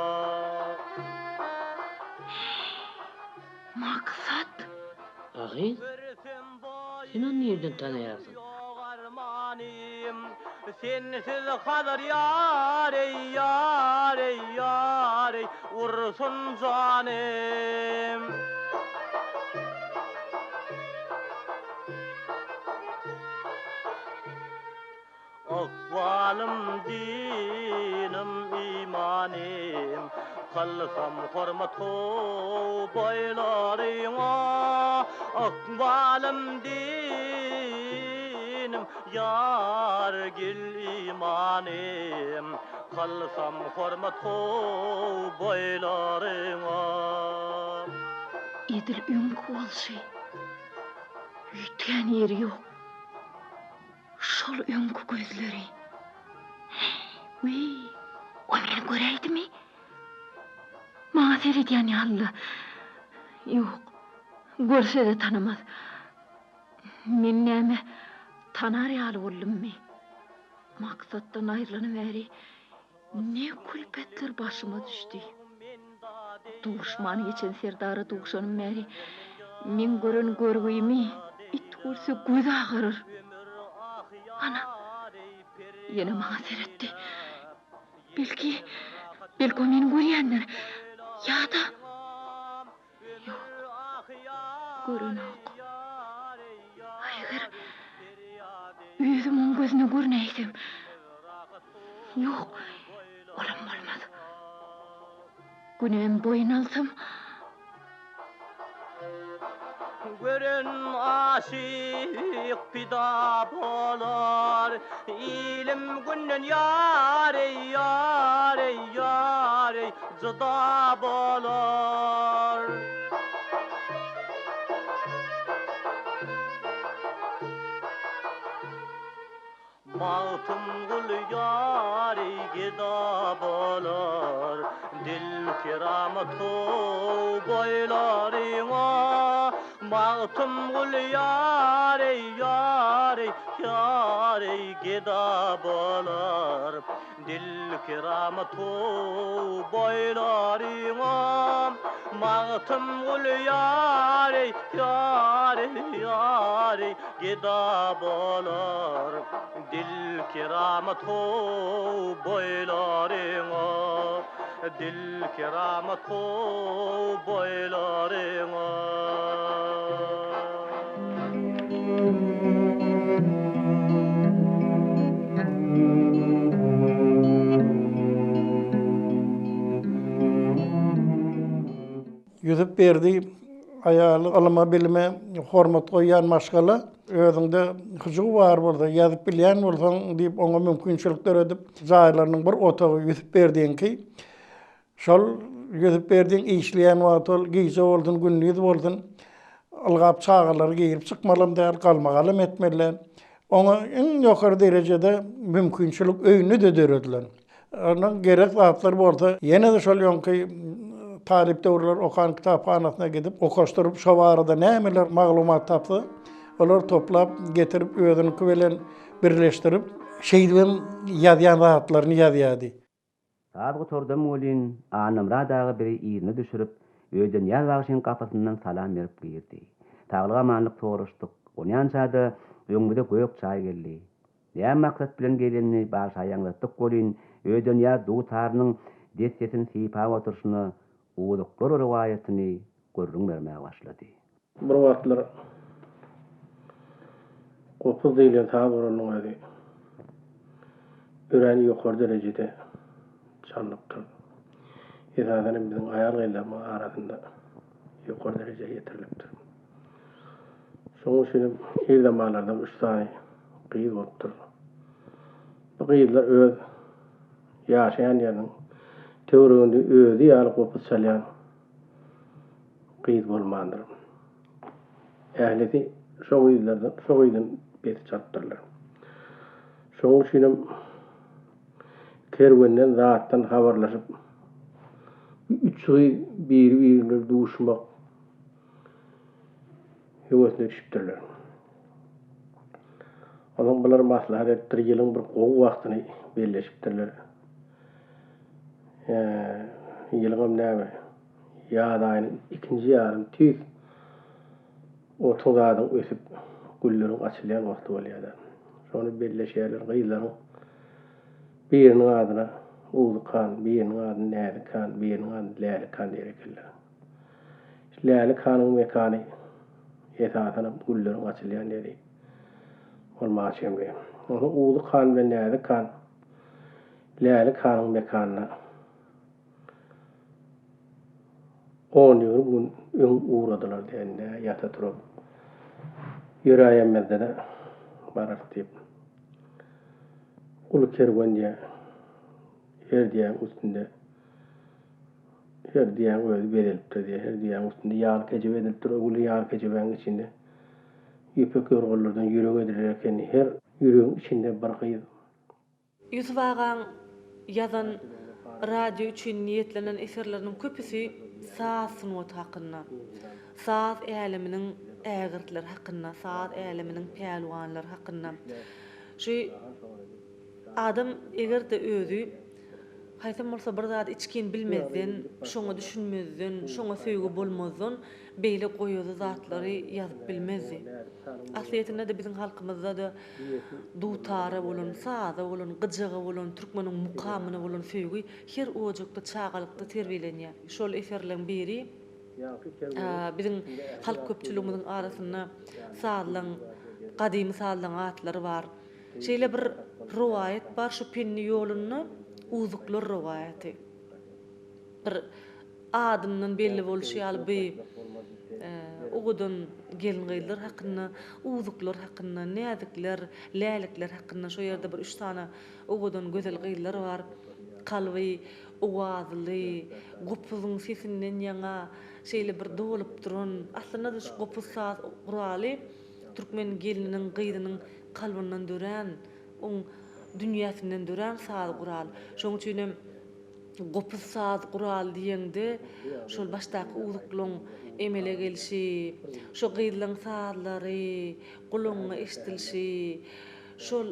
Maksat! A gyz, sen ony nirden tanaýarsyň? Sensiz Hazar ýar eý ýar eý ýar eý ursun janym. Ykbalym dinim imanym Kylsam hormat how boýlaryňa Ykbalym dinim ýar gel imanym Kylsam hormat how boýlaryňa. Edil öňki bolşy, üýtgän ýeri ýok. Şol öňki gözleri. Wiý, ol meni göräýdimi? Maňa seredýän ýaly-la. Ýok, görse-de tanamaz. Men näme, tanar ýaly boldummy? Maksatdan aýrylanym bäri Ne külpetler başyma düşdi. Duşman geçen serdara duşanym bäri meň gören görgimi it görse gözi agarar. Ana, ýene maňa seretdi. Belki, belki o meni görýändir. Ýa-da Ýok, görenok. Eger özüm oň gözüne görünäýsem. Ýok, olam bolmaz. Günämi boýun alsam. Gören aşyk pida bolar, Ilim günden ýar eý, ýar eý, ýar eý, jyda bolar. Magtymguly ýary geda bolar, Dil keramat how boýlaryňa. Magtymguly ýary, ýary, ýary geda bolar, Dil keramat how boýlaryňa. Magtymguly ýary, ýary, ýary Geda bolar dil keramat how boýlaryňa, Dil keramat how boýlaryňa. Ýusup Berdi aýaly ylyma-bilime hormat goýýan maşgala. Özüňde hyjuw bar bolsa, ýazyp bilýän bolsaň diýip oňa mümkinçilik döredip, jaýlarynyň bir otagy Ýusup Berdiňki. Şol Ýusup Berdiň işleýän wagty ol gije bolsun, gündiz bolsun, ylgap çagalary girip çykmalam däl, galmagalam etmeli däl. Oňa iň ýokary derejede mümkinçilik öýünde-de döredilen. Ondan gerek zatlar bolsa, ýene-de şol öňki talyp döwürler okan kitaphanasyna gidip, okaşdyryp, şo barada nämeler maglumat tapsa, olary toplap, getirip, özüniňki bilen birleşdirip, Şeýdibem ýazýan zatlaryny ýazýardy. Saz gutardam welin, Annamyrat aga bizi yzyna düşürip, Ödenýaz bagşyň gapysyndan salam berip girdi. Saglyk-amanlyk soraşdyk. Onýança-da öňümize gök çaý geldi. Näme maksat bilen gelenini bagşa ýaňzytdyk welin, Ödenýaz dutarynyň dessesini sypap oturyşyna uzuklar rowaýatyny gürrüň bermäge başlady. Bir wagtlar gopuz diýlen saz guralynyň özi örän ýokary derejede çalnypdyr. Esasan hem biziň aýal-gyzlarymyzyň arasynda ýokary derejä ýetirilipdir. Şonuň üçin hem ir zamanlarda üç sany gyz bolupdyr. Bu gyzlar öz ýaşaýan ýeriniň töwereginde özi ýaly gopuz çalýan gyz bolmandyr. Ählisi şo gyzlardan, şo gyzdan bes çalypdyrlar. Şonuň üçinem kerwenden zatdan habarlaşyp, bu üç gyz biri-biri bilen duşmak höwesine düşüpdirler. Onsoň bular maslahat edipdir, ýylyň bir gowy wagtyny belleşipdirler. Ýylyňam näme, ýaz aýynyň ikinji ýarymy tüýs otuň zadyň ösüp, gülleriň açylýan wagty bolýar-da. Şony belleşýärler, gyzlaryň biriniň adyna Uzyk han, biriniň adyna Näzik han, biriniň adyna Lälik han diýer ekenler. Lälik hanyň mekany esasanam gülleriň açylýan ýeri bolmaga çemli. Onsoň Uzyk han bilen Näzik han Lälik hanyň mekanyna on-ýigrimi gün öň ugradylar diýende, ýata-tura ýöräýemizde-de bararys diýip, uly kerwen diýä, her diýäň üstünde, her diýäň özi bezelipdir diýä, her diýäň üstünde ýaly kejebe edilipdir, o uly ýaly kejebäň içinde ýüpek ýorganlardan ýürek ediler ekeni, her ýüregiň içinde bir gyz. Ýusup agaň ýazan radio üçin niýetlenen eserleriniň köpüsi saz sungaty hakynda, saz äleminiň ägirtleri hakynda, saz äleminiň pälwanlary hakynda. Şu adam eger-de özi haýsam bolsa bir zady içgin bilmezden, şoňa düşünmezden, şoňa söýgi bolmazdan beýle goýazy zatlary ýazyp bilmezdi. Aslyýetinde-de biziň halkymyzda-da dutara bolan, saza bolan, gyjaga bolan, türkmeniň mukamyna bolan söýgi her ojakda çagalykda terbiýelenýär. Şol eserleň biri biziň halk köpçüligimiziň arasynda sazlaň, gadymy sazlaň atlary bar. Şeýle bir rowaýat bar şu Pendi ýolunda Uzuklar rowaýaty. Bir adyndan belli bolşy ýaly bu owadan gelin-gyzlar hakynda, uzuklar hakynda, näzikler, lälikler hakynda şo ýerde bir üç sany owadan gözel gyzlar bar. Kalby owazly, gopuzyň sesinden ýaňa şeýle bir dolup duran, aslynda-da şu gopuz saz guraly türkmen gelniniň, gyzynyň kalbyndan dörän, oň dünýäsinden dörän saz gural. Şonuň üçin hem gopuz saz guraly diýeňde, şol başdaky uzuklaň emele gelşi, şo gyzlaň sazlary gulagyňa eşidilişi, şol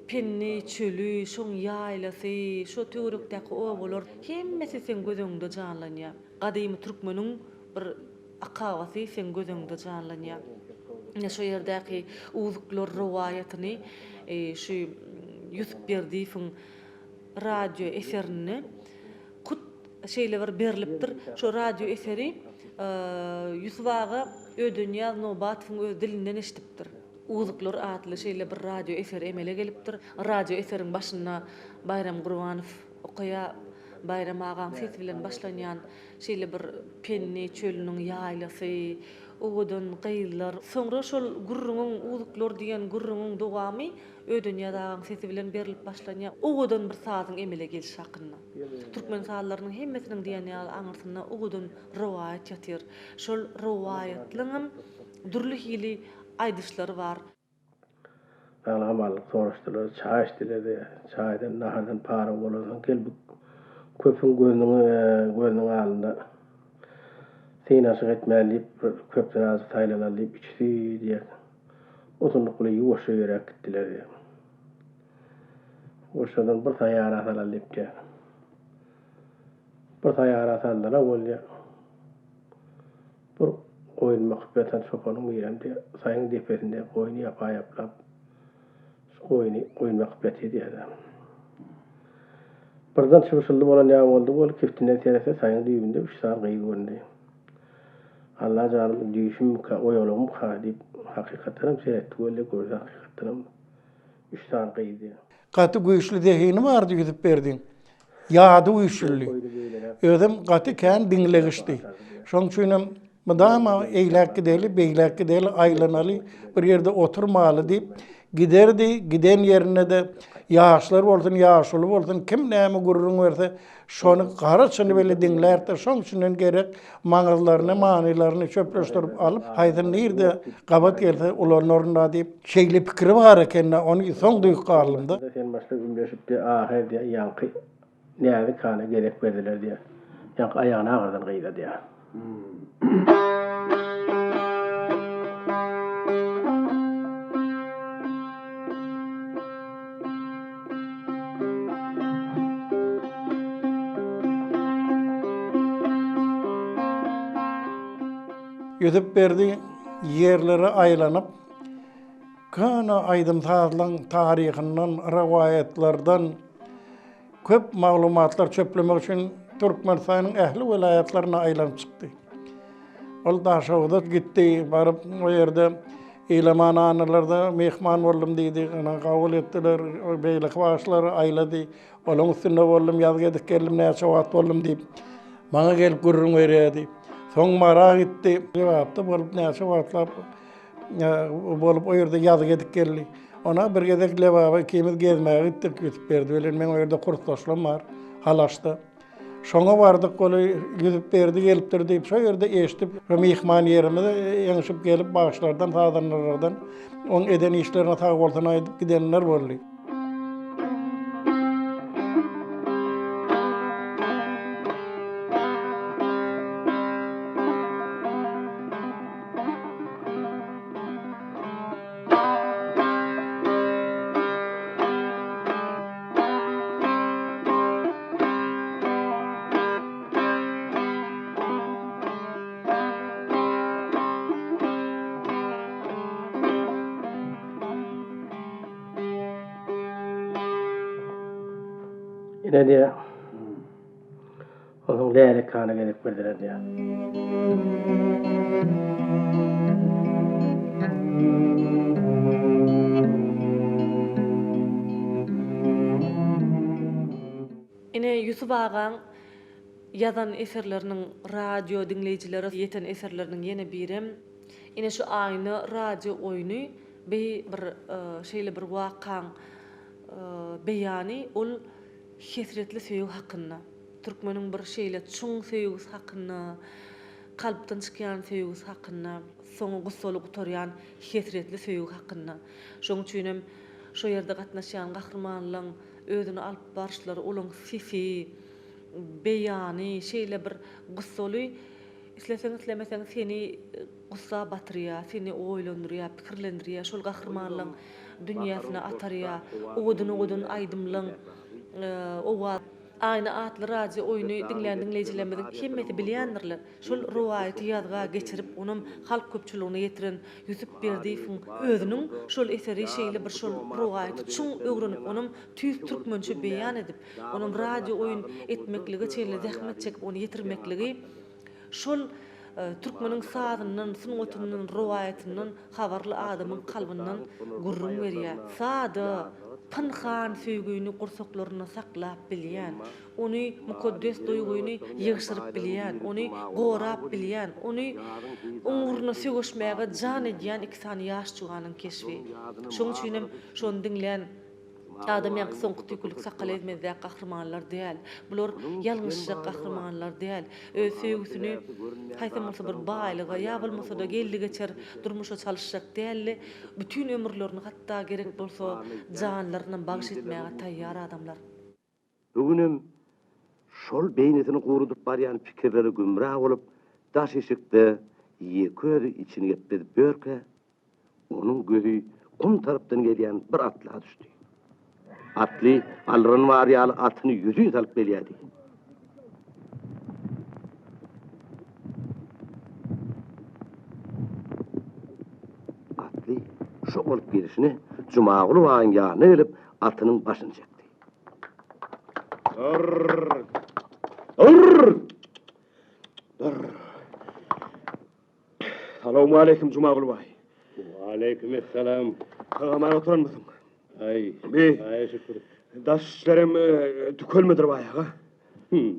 Pendi çöli, şoň ýaýlasy, şo töwerekdäki obalar hemmesi seň göz öňüňde janlanýar. Gadymy türkmeniň bir akabasy seň göz öňüňde janlanýar. Ine şo ýerdäki uzuklar rowaýatyny şu Ýusup Berdiýewiň radio eserinde hut şeýle bir berlipdir. Şo radio eseri Ýusup aga Ödenýaz Nobatowyň öz dilinden eşidipdir. Uzuklar atly şeýle bir radio eseri emele gelipdir. Radio eseriň başynda Baýram Gurbanow okaýar. Baýram agaň sesi bilen başlanýan şeýle bir Pendi çölüniň ýaýlasy, owadan gyzlar. Soňra şol gürrüňiň, Uzuklar diýen gürrüňiň dowamy Ödenýaz agaň sesi bilen berlip başlanýar. Owadan bir sazyň emele gelşi hakynda. Türkmen sazlarynyň hemmesiniň diýen ýaly aňyrsynda owadan rowaýat ýatyr. Şol rowaýatlaňam dürli hili aýdyşlary bar. Saglyk-amanlyk soraşdylar, çaý içdiler. Çaýdan, nahardan paryg bolansoň, gel bu köpüň gözüniň gözüniň alnynda synanyşyk etmäli diýip, bir köpden azajyk saýlanaly diýip, üçüsi diýýär. Uzynlyk bilen ýuwaşja ýöräp gitdiler diýýär. Gurşadan bir saýara salaly diýipdir. Bir saýara saldylar bolýar. Bir goýun bakyp ýatan çopanyň birem diýýär, saýyň depesinde goýny ýapa-ýaplap, şu goýny, goýun bakyp ýatyr diýýär-de. Birden çybşyldy bolan ýaly boldy weli, kiftinden seretse, saýyň düýbünde üç sany gyz göründi. Alla janym, bu düýşümmika, oýalygymyka diýip, hakykatdanam seretdi weli, görse hakykatdanam üç sany gyz diýýär. Gaty güýçli zehini bardy Ýüzüp Berdiň. Ýady güýçlüdi. Özem gaty kän diňlegiçdi. Şonuň üçinem mydama eýläk gideli, beýläk gideli, aýlanaly, bir ýerde oturmaly diýip giderdi. Giden ýerinde-de ýaşlar bolsun, ýaşuly bolsun, kim näme gürrüň berse, şony gara çyny bile diňlärdi. Şoň içinden gerek maňyzlaryny, manylaryny çöpleşdirip alyp, haýsy nirde gabat gelse ulanaryn-da diýip, şeýle pikiri bar eken-dä, ony soň duýup galdym-da. Sen başda ümleşip diýýär, ahyr diýýär, ýaňky Näzik hana gezek berdiler diýýär. Ýaňky aýagyny agyrdan gyza diýýär. Ýusup Berdi ýerlere aýlanyp, köne aýdym-sazlaň taryhyndan, rowaýatlardan köp maglumatlar çöplemek üçin Türkmenistanyň ähli welaýatlaryna aýlanyp çykdy. Ol Daşoguza gitdi, baryp o ýerde Ilaman analarda myhman boldum diýdi, ony kabul etdiler, beýleki bagşylary aýlady. Olaň üstünde boldum, ýazgy edip geldim, näçe wagt boldum diýip, maňa gelip gürrüň berýärdi. Soň Mara gitdi, Lebapda bolup näçe wagtlap bolup o ýerde ýazgy edip geldi. Ona bir gezek Lebaba ikimiz gezmäge gitdik, Ýusup Berdi bilen, meň o ýerde kursdaşlarym bar, Halaşda. Şoňa bardyk, ol Ýusup Berdi gelipdir diýip, şo ýerde eşidip, şo myhman ýerimize ýeňşip gelip, bagşylardan, sazandalardan oň eden işlerine sag bolsun aýdyp gidenler boldy. Ine diýýär. Onsoň Lälek hana gezek berdiler diýýär. Ine, Ýusup agaň ýazan eserleriniň radio diňleýjilere ýeten eserleriniň ýene birem, ine şu Aýna radio oýny bi bir şeýle bir wakaň beýany, ol hesretli söýgi hakynda. Türkmeniň bir şeýle çuň söýgüsi hakynda, kalpdan çykýan söýgüsi hakynda, soňy gussaly gutarýan hesretli söýgi hakynda. Şoň üçinem şo ýerde gatnaşýan gahrymanlaň özüni alyp baryşlary, olaň sesi, beýany şeýle bir gussaly, isleseň-islemeseň seni gussa batyrýar, seni oýlandyrýar, pikirlendirýär, şol gahrymanlaň dünýäsine atarýar, owadan-owadan aýdymlaň owaz. Aýna atly radio oýny diňlän diňleýjilerimiziň hemmesi bilýändirler. Şol rowaýaty ýazga geçirip, onam halk köpçüligine ýetiren Ýusup Berdiýewiň özüniň şol eseri şeýle bir şol rowaýaty çuň öwrenip, onam tüýs türkmençe beýan edip, onam radio oýun etmeklige çenli zähmet çekip ony ýetirmekligi şol türkmeniň sazyndan, sungatyndan, rowaýatyndan habarly adamyň kalbyndan gürrüň berýär. Sada, pynhan söýgüni gursaklarynda saklap bilýän, ony mukaddes duýgyny ýygşyryp bilýän, ony gorap bilýän, ony ugruna söweşmäge jan edýän iki sany ýaş juwanyň keşbi. Şonuň üçinem şony diňlän Adam ýaňky soňky tüýkülik sakgal ezmezdäk gahrymanlar däl. Bular ýalňyşjak gahrymanlar däl. Öz söýgüsini haýsam bolsa bir baýlyga ýa bolmasa-da geldi-geçer durmuşa çalyşjak däldi. Bütin ömürlerini hatda gerek bolsa janlarynam bagyş etmäge taýýar adamlar. Bu günem şol beýnisini gurudyp barýan pikirlere gümra bolup, daş işikde ýeke özi içini gepledip ýörkä, Onuň gözi gum tarapdan gelýän bir atla düşdi. Atly alran bar ýaly atyny ýüzin salyp gelýärdi. Atly şo bolup gelşine Jumaguly baýyň ýanyna gelip, atynyň başyny çekdi. Dur! Dur! Dur! Salowmaleýkim Jumaguly baý. Waleýkim essalam. Sag-aman oturanmysyň? Aý, Bi, Hudaýa şükür. Daş işlerem tükelmedir baý aga. Hüm.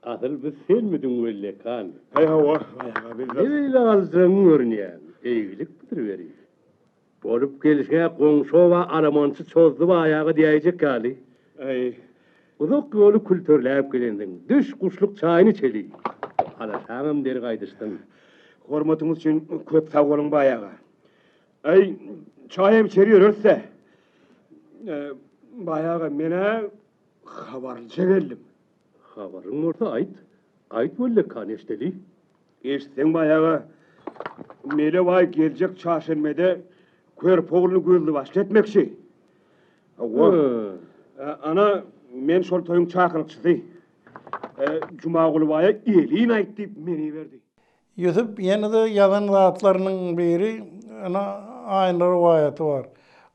Asyl bu senmidiň Wellekan? Aý hawa, baý aga, biz Ne beýle galjagyň görünýäň? Eýgilikmidir beri? Bolup gelşiňe goňşy oba alamançy çozdy baý aga diýäýjek ýaly. Aý. Uzak ýoly külterläp gelensiň. Düş, guşluk çaýyny içeli. Alaşaňam deri gaýdyşsyn. Hormatyňyz üçin köp sag boluň baý aga. Aý, çaýam içer ýöreris-dä. Baý aga, men-ä habarlyja geldim. Habaryň bolsa aýt. Aýt wellekany eşdeli. Eşitseň baý aga, Mele baý geljek çarşenbede körpe ogluny gözli-başly etmekçi. Hawa. Ana, men şol toýuň çakylykçysy. Jumaguly baýa elin aýt diýip meni iberdi. Ýusup ýene-de ýazan zatlarynyň biri, ana, Aýna rowaýaty bar.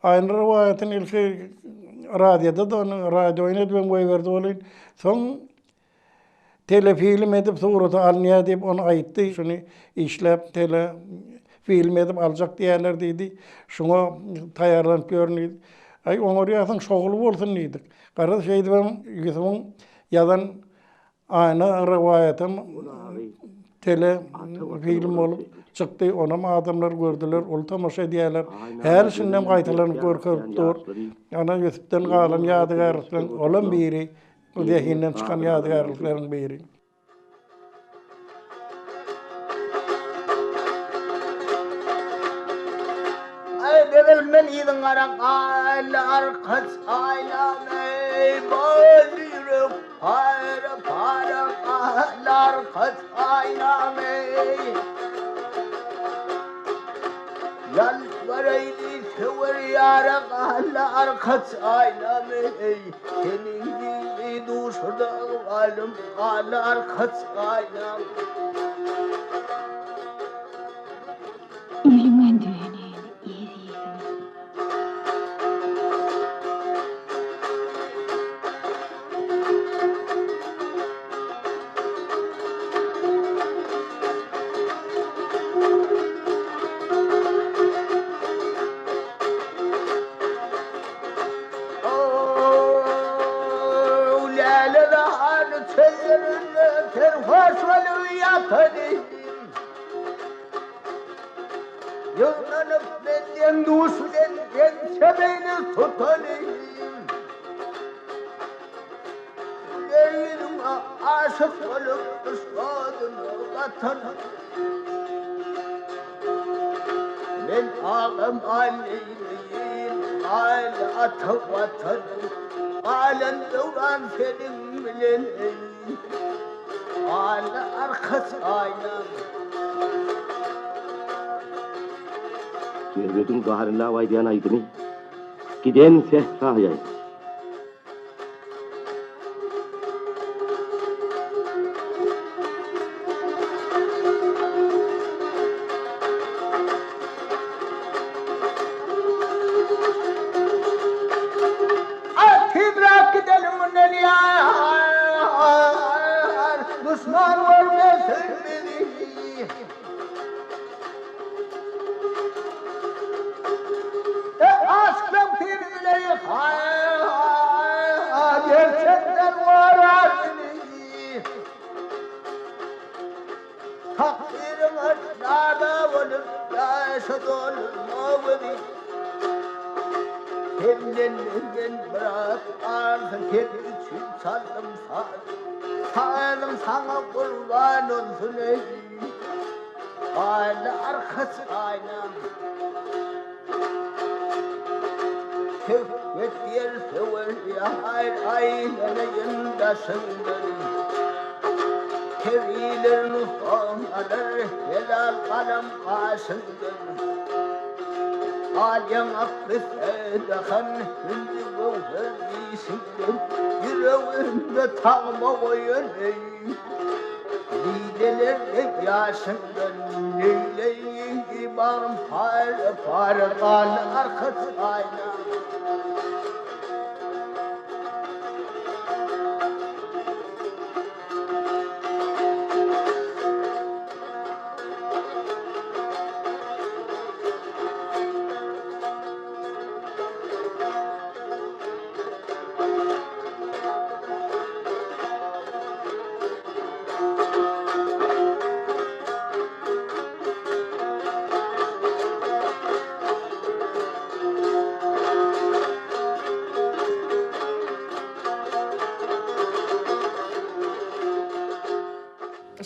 Aýna rowaýatyny ilki radioda-da ony radio oýun edibem goýberdi welin, soň Telefilm edip surata alynýar diýip ony aýtdy. Şuny işläp tele film edip aljak diýýärler diýdi. Şuňa taýýarlanyp ýörün diýdi. Aý oňarýarsyň şowly bolsun diýdik. Garaz şeýdibem Ýusubyň ýazan Aýna rowaýatam tele film bolup çykdy. Onam adamlar gördüler, uly tomaşa edýärler. Häli şindem gaýtalanyp görkezip dur. Ana Ýusupdan galan ýadygärlikleriň olam biri. Bu zehinden çykan ýadygärlikleriň biri. Aý bebilmen yzyň gara gaýly arkaç aýlamy boldy ýürek para para gaýly arkaç aýlamy Ýalbaraýly söwer ýara gala arkaç aýlamy Seniň ýüzi duşurdy ykbalym gala arkaç aýnam. Iliň endigeni eziziňiz. Läle-zar çöllerinde serhoş bolup ýatanym. Ýygnanyp men deň-duş bilen ençe meýlis tutanym. Güler ýüzüňe aşyk bolup yşk oduna batanym. Men agam Alynyň Aly ata Watanym, Galan döwran seniň bilen eý, Aly arkaç aýnam. Erbediň garynlap aýdýan aýdymy Giden sähra ýaýlasy. Tizräk gidelim mundan ýar, Duşman görmesin bizi. Aşkdan pirzileýi Gerçekden gorar dili. Takdyryňa dada bolup ýaşa dolma gözi. Senden menden biraz galsa sen üçin çaldym saz. Sazym saňa gurban olsun eý. Aýna arkasy aýna. Söhbet ýer söwer ýar aýlanaýyn daşyňdan. Periler nusgaň alar helal galam gaşyňdan. Al ýaňakly sedahan hünji göwher dişiňden Ýüregimde tagma goýan eý. Didelerde ýaşyňdan neýleý Bagrym pare-pare galdy arka taýna.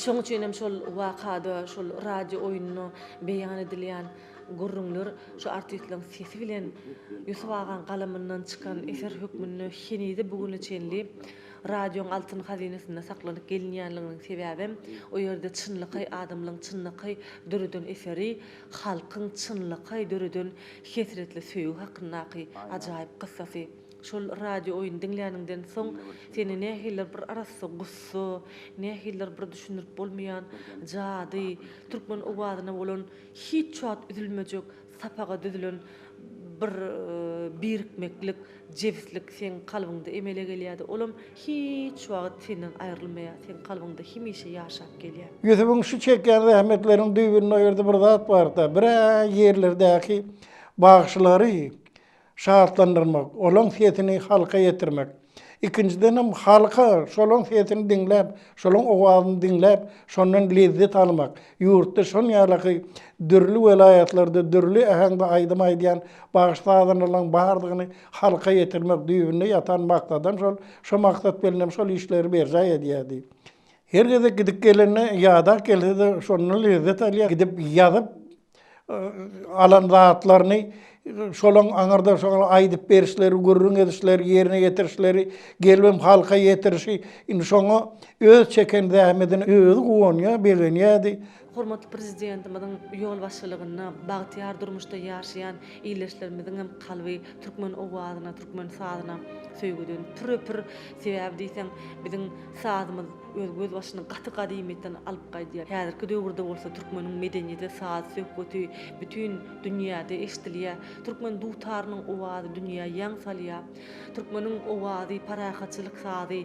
Şoň üçin hem şol wakada, şol radio oýnunda beýan edilýän gürrüňler şu artistleriň sesi bilen Ýusup agaň galamyndan çykan eser hökmünde henize bu güne çenli radioň altyn hazynasynda saklanyp gelinýänliginiň sebäbem o ýerde çynlakaý adamlaryň çynlakaý döreden eseri halkyň çynlakaý döreden hesretli söýgi hakyndaky ajaýyp kyssasy. Şol radio oýuny diňläniňden soň seni nähilidir bir arassa gussa, nähilidir bir düşündirip bolmaýan jady, türkmen owazyna bolan hiç wagt üzülmejek sapaga düzülen bir birikmeklik, jebislik seň kalbyňda emele gelýärdi. Olam hiç wagt senden aýrylmaýar, seň kalbyňda hemişe ýaşap gelýär. Ýusubyň şu çekýän zähmetleriniň düýbünde o ýerde bir zat bar-da, bir-ä ýerlerdäki bagşylary şatlandyrmak, olaň sesini halka ýetirmek. Ikinjidenem halka şolaň sesini diňläp, şolaň owazyny diňläp, şondan lezzet almak. Ýurtda şon ýalaky dürli welaýatlarda dürli äheňde aýdym aýdýan bagşy-sazandalaryň bardygyny halka ýetirmek düýbünde ýatan maksadam şol, şo maksat bilenem şol işleri berjaý edýärdi. Her gezek gidip gelende ýadap gelse-de şondan lezzet alýar. Gidip ýazyp alan zatlaryny şolaň aňyrda şoňa aýdyp berişleri, gürrüň edişleri, ýerine ýetirişleri, gelibem halka ýetirişi, indi şoňa öz çeken zähmedine özi guwanýar, begenýärdi. Hormatly Prezidentimiziň ýolbaşçylygynda bagtyýar durmuşda ýaşaýan ildeşlerimiziňem kalby türkmen owazyna, türkmen sazyna söýgüden püre-pür. Sebäbi diýseň, biziň sazymyz öz gözbaşyny gaty gadymyýetden alyp gaýdýar. Häzirki döwürde bolsa türkmeniň medeniýeti, saz-söhbeti bütin dünýäde eşidilýär. Türkmen dutarynyň owazy dünýä ýaň salýar. Türkmeniň owazy parahatçylyk sazy,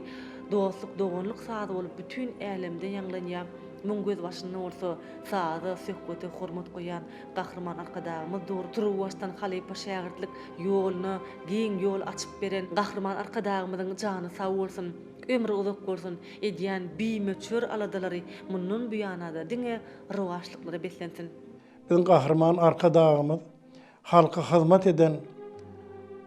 dostluk-doganlyk sazy bolup bütin älemde ýaňlanýar. Muň gözbaşynda bolsa saza, söhbete hormat goýýan Gahryman Arkadagymyz dur. Turuwbaşdan halypa-şägirtlik ýoluna giň ýol açyp beren Gahryman Arkadagymyzyň jany sag bolsun! Ömri uzak bolsun, edýän bimöçber aladalary mundan buýana-da diňe rowaçlyklara beslensin! Biziň Gahryman Arkadagymyz halka hyzmat eden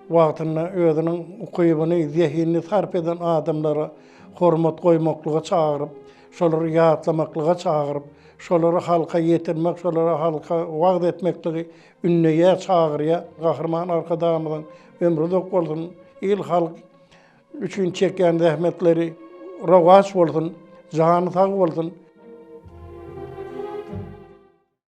wagtynda özüniň ukybyny, zehinini sarp eden adamlara hormat goýmaklyga çagyryp, şolary ýatlamaklyga çagyryp, şolary halka ýetirmek, şolary halka wagyz etmekligi ündeýär, çagyrýar. Gahryman Arkadagymyzyň ömri uzak bolsun, il-halk üçin çekýän zähmetleri rowaç bolsun, jany sag bolsun!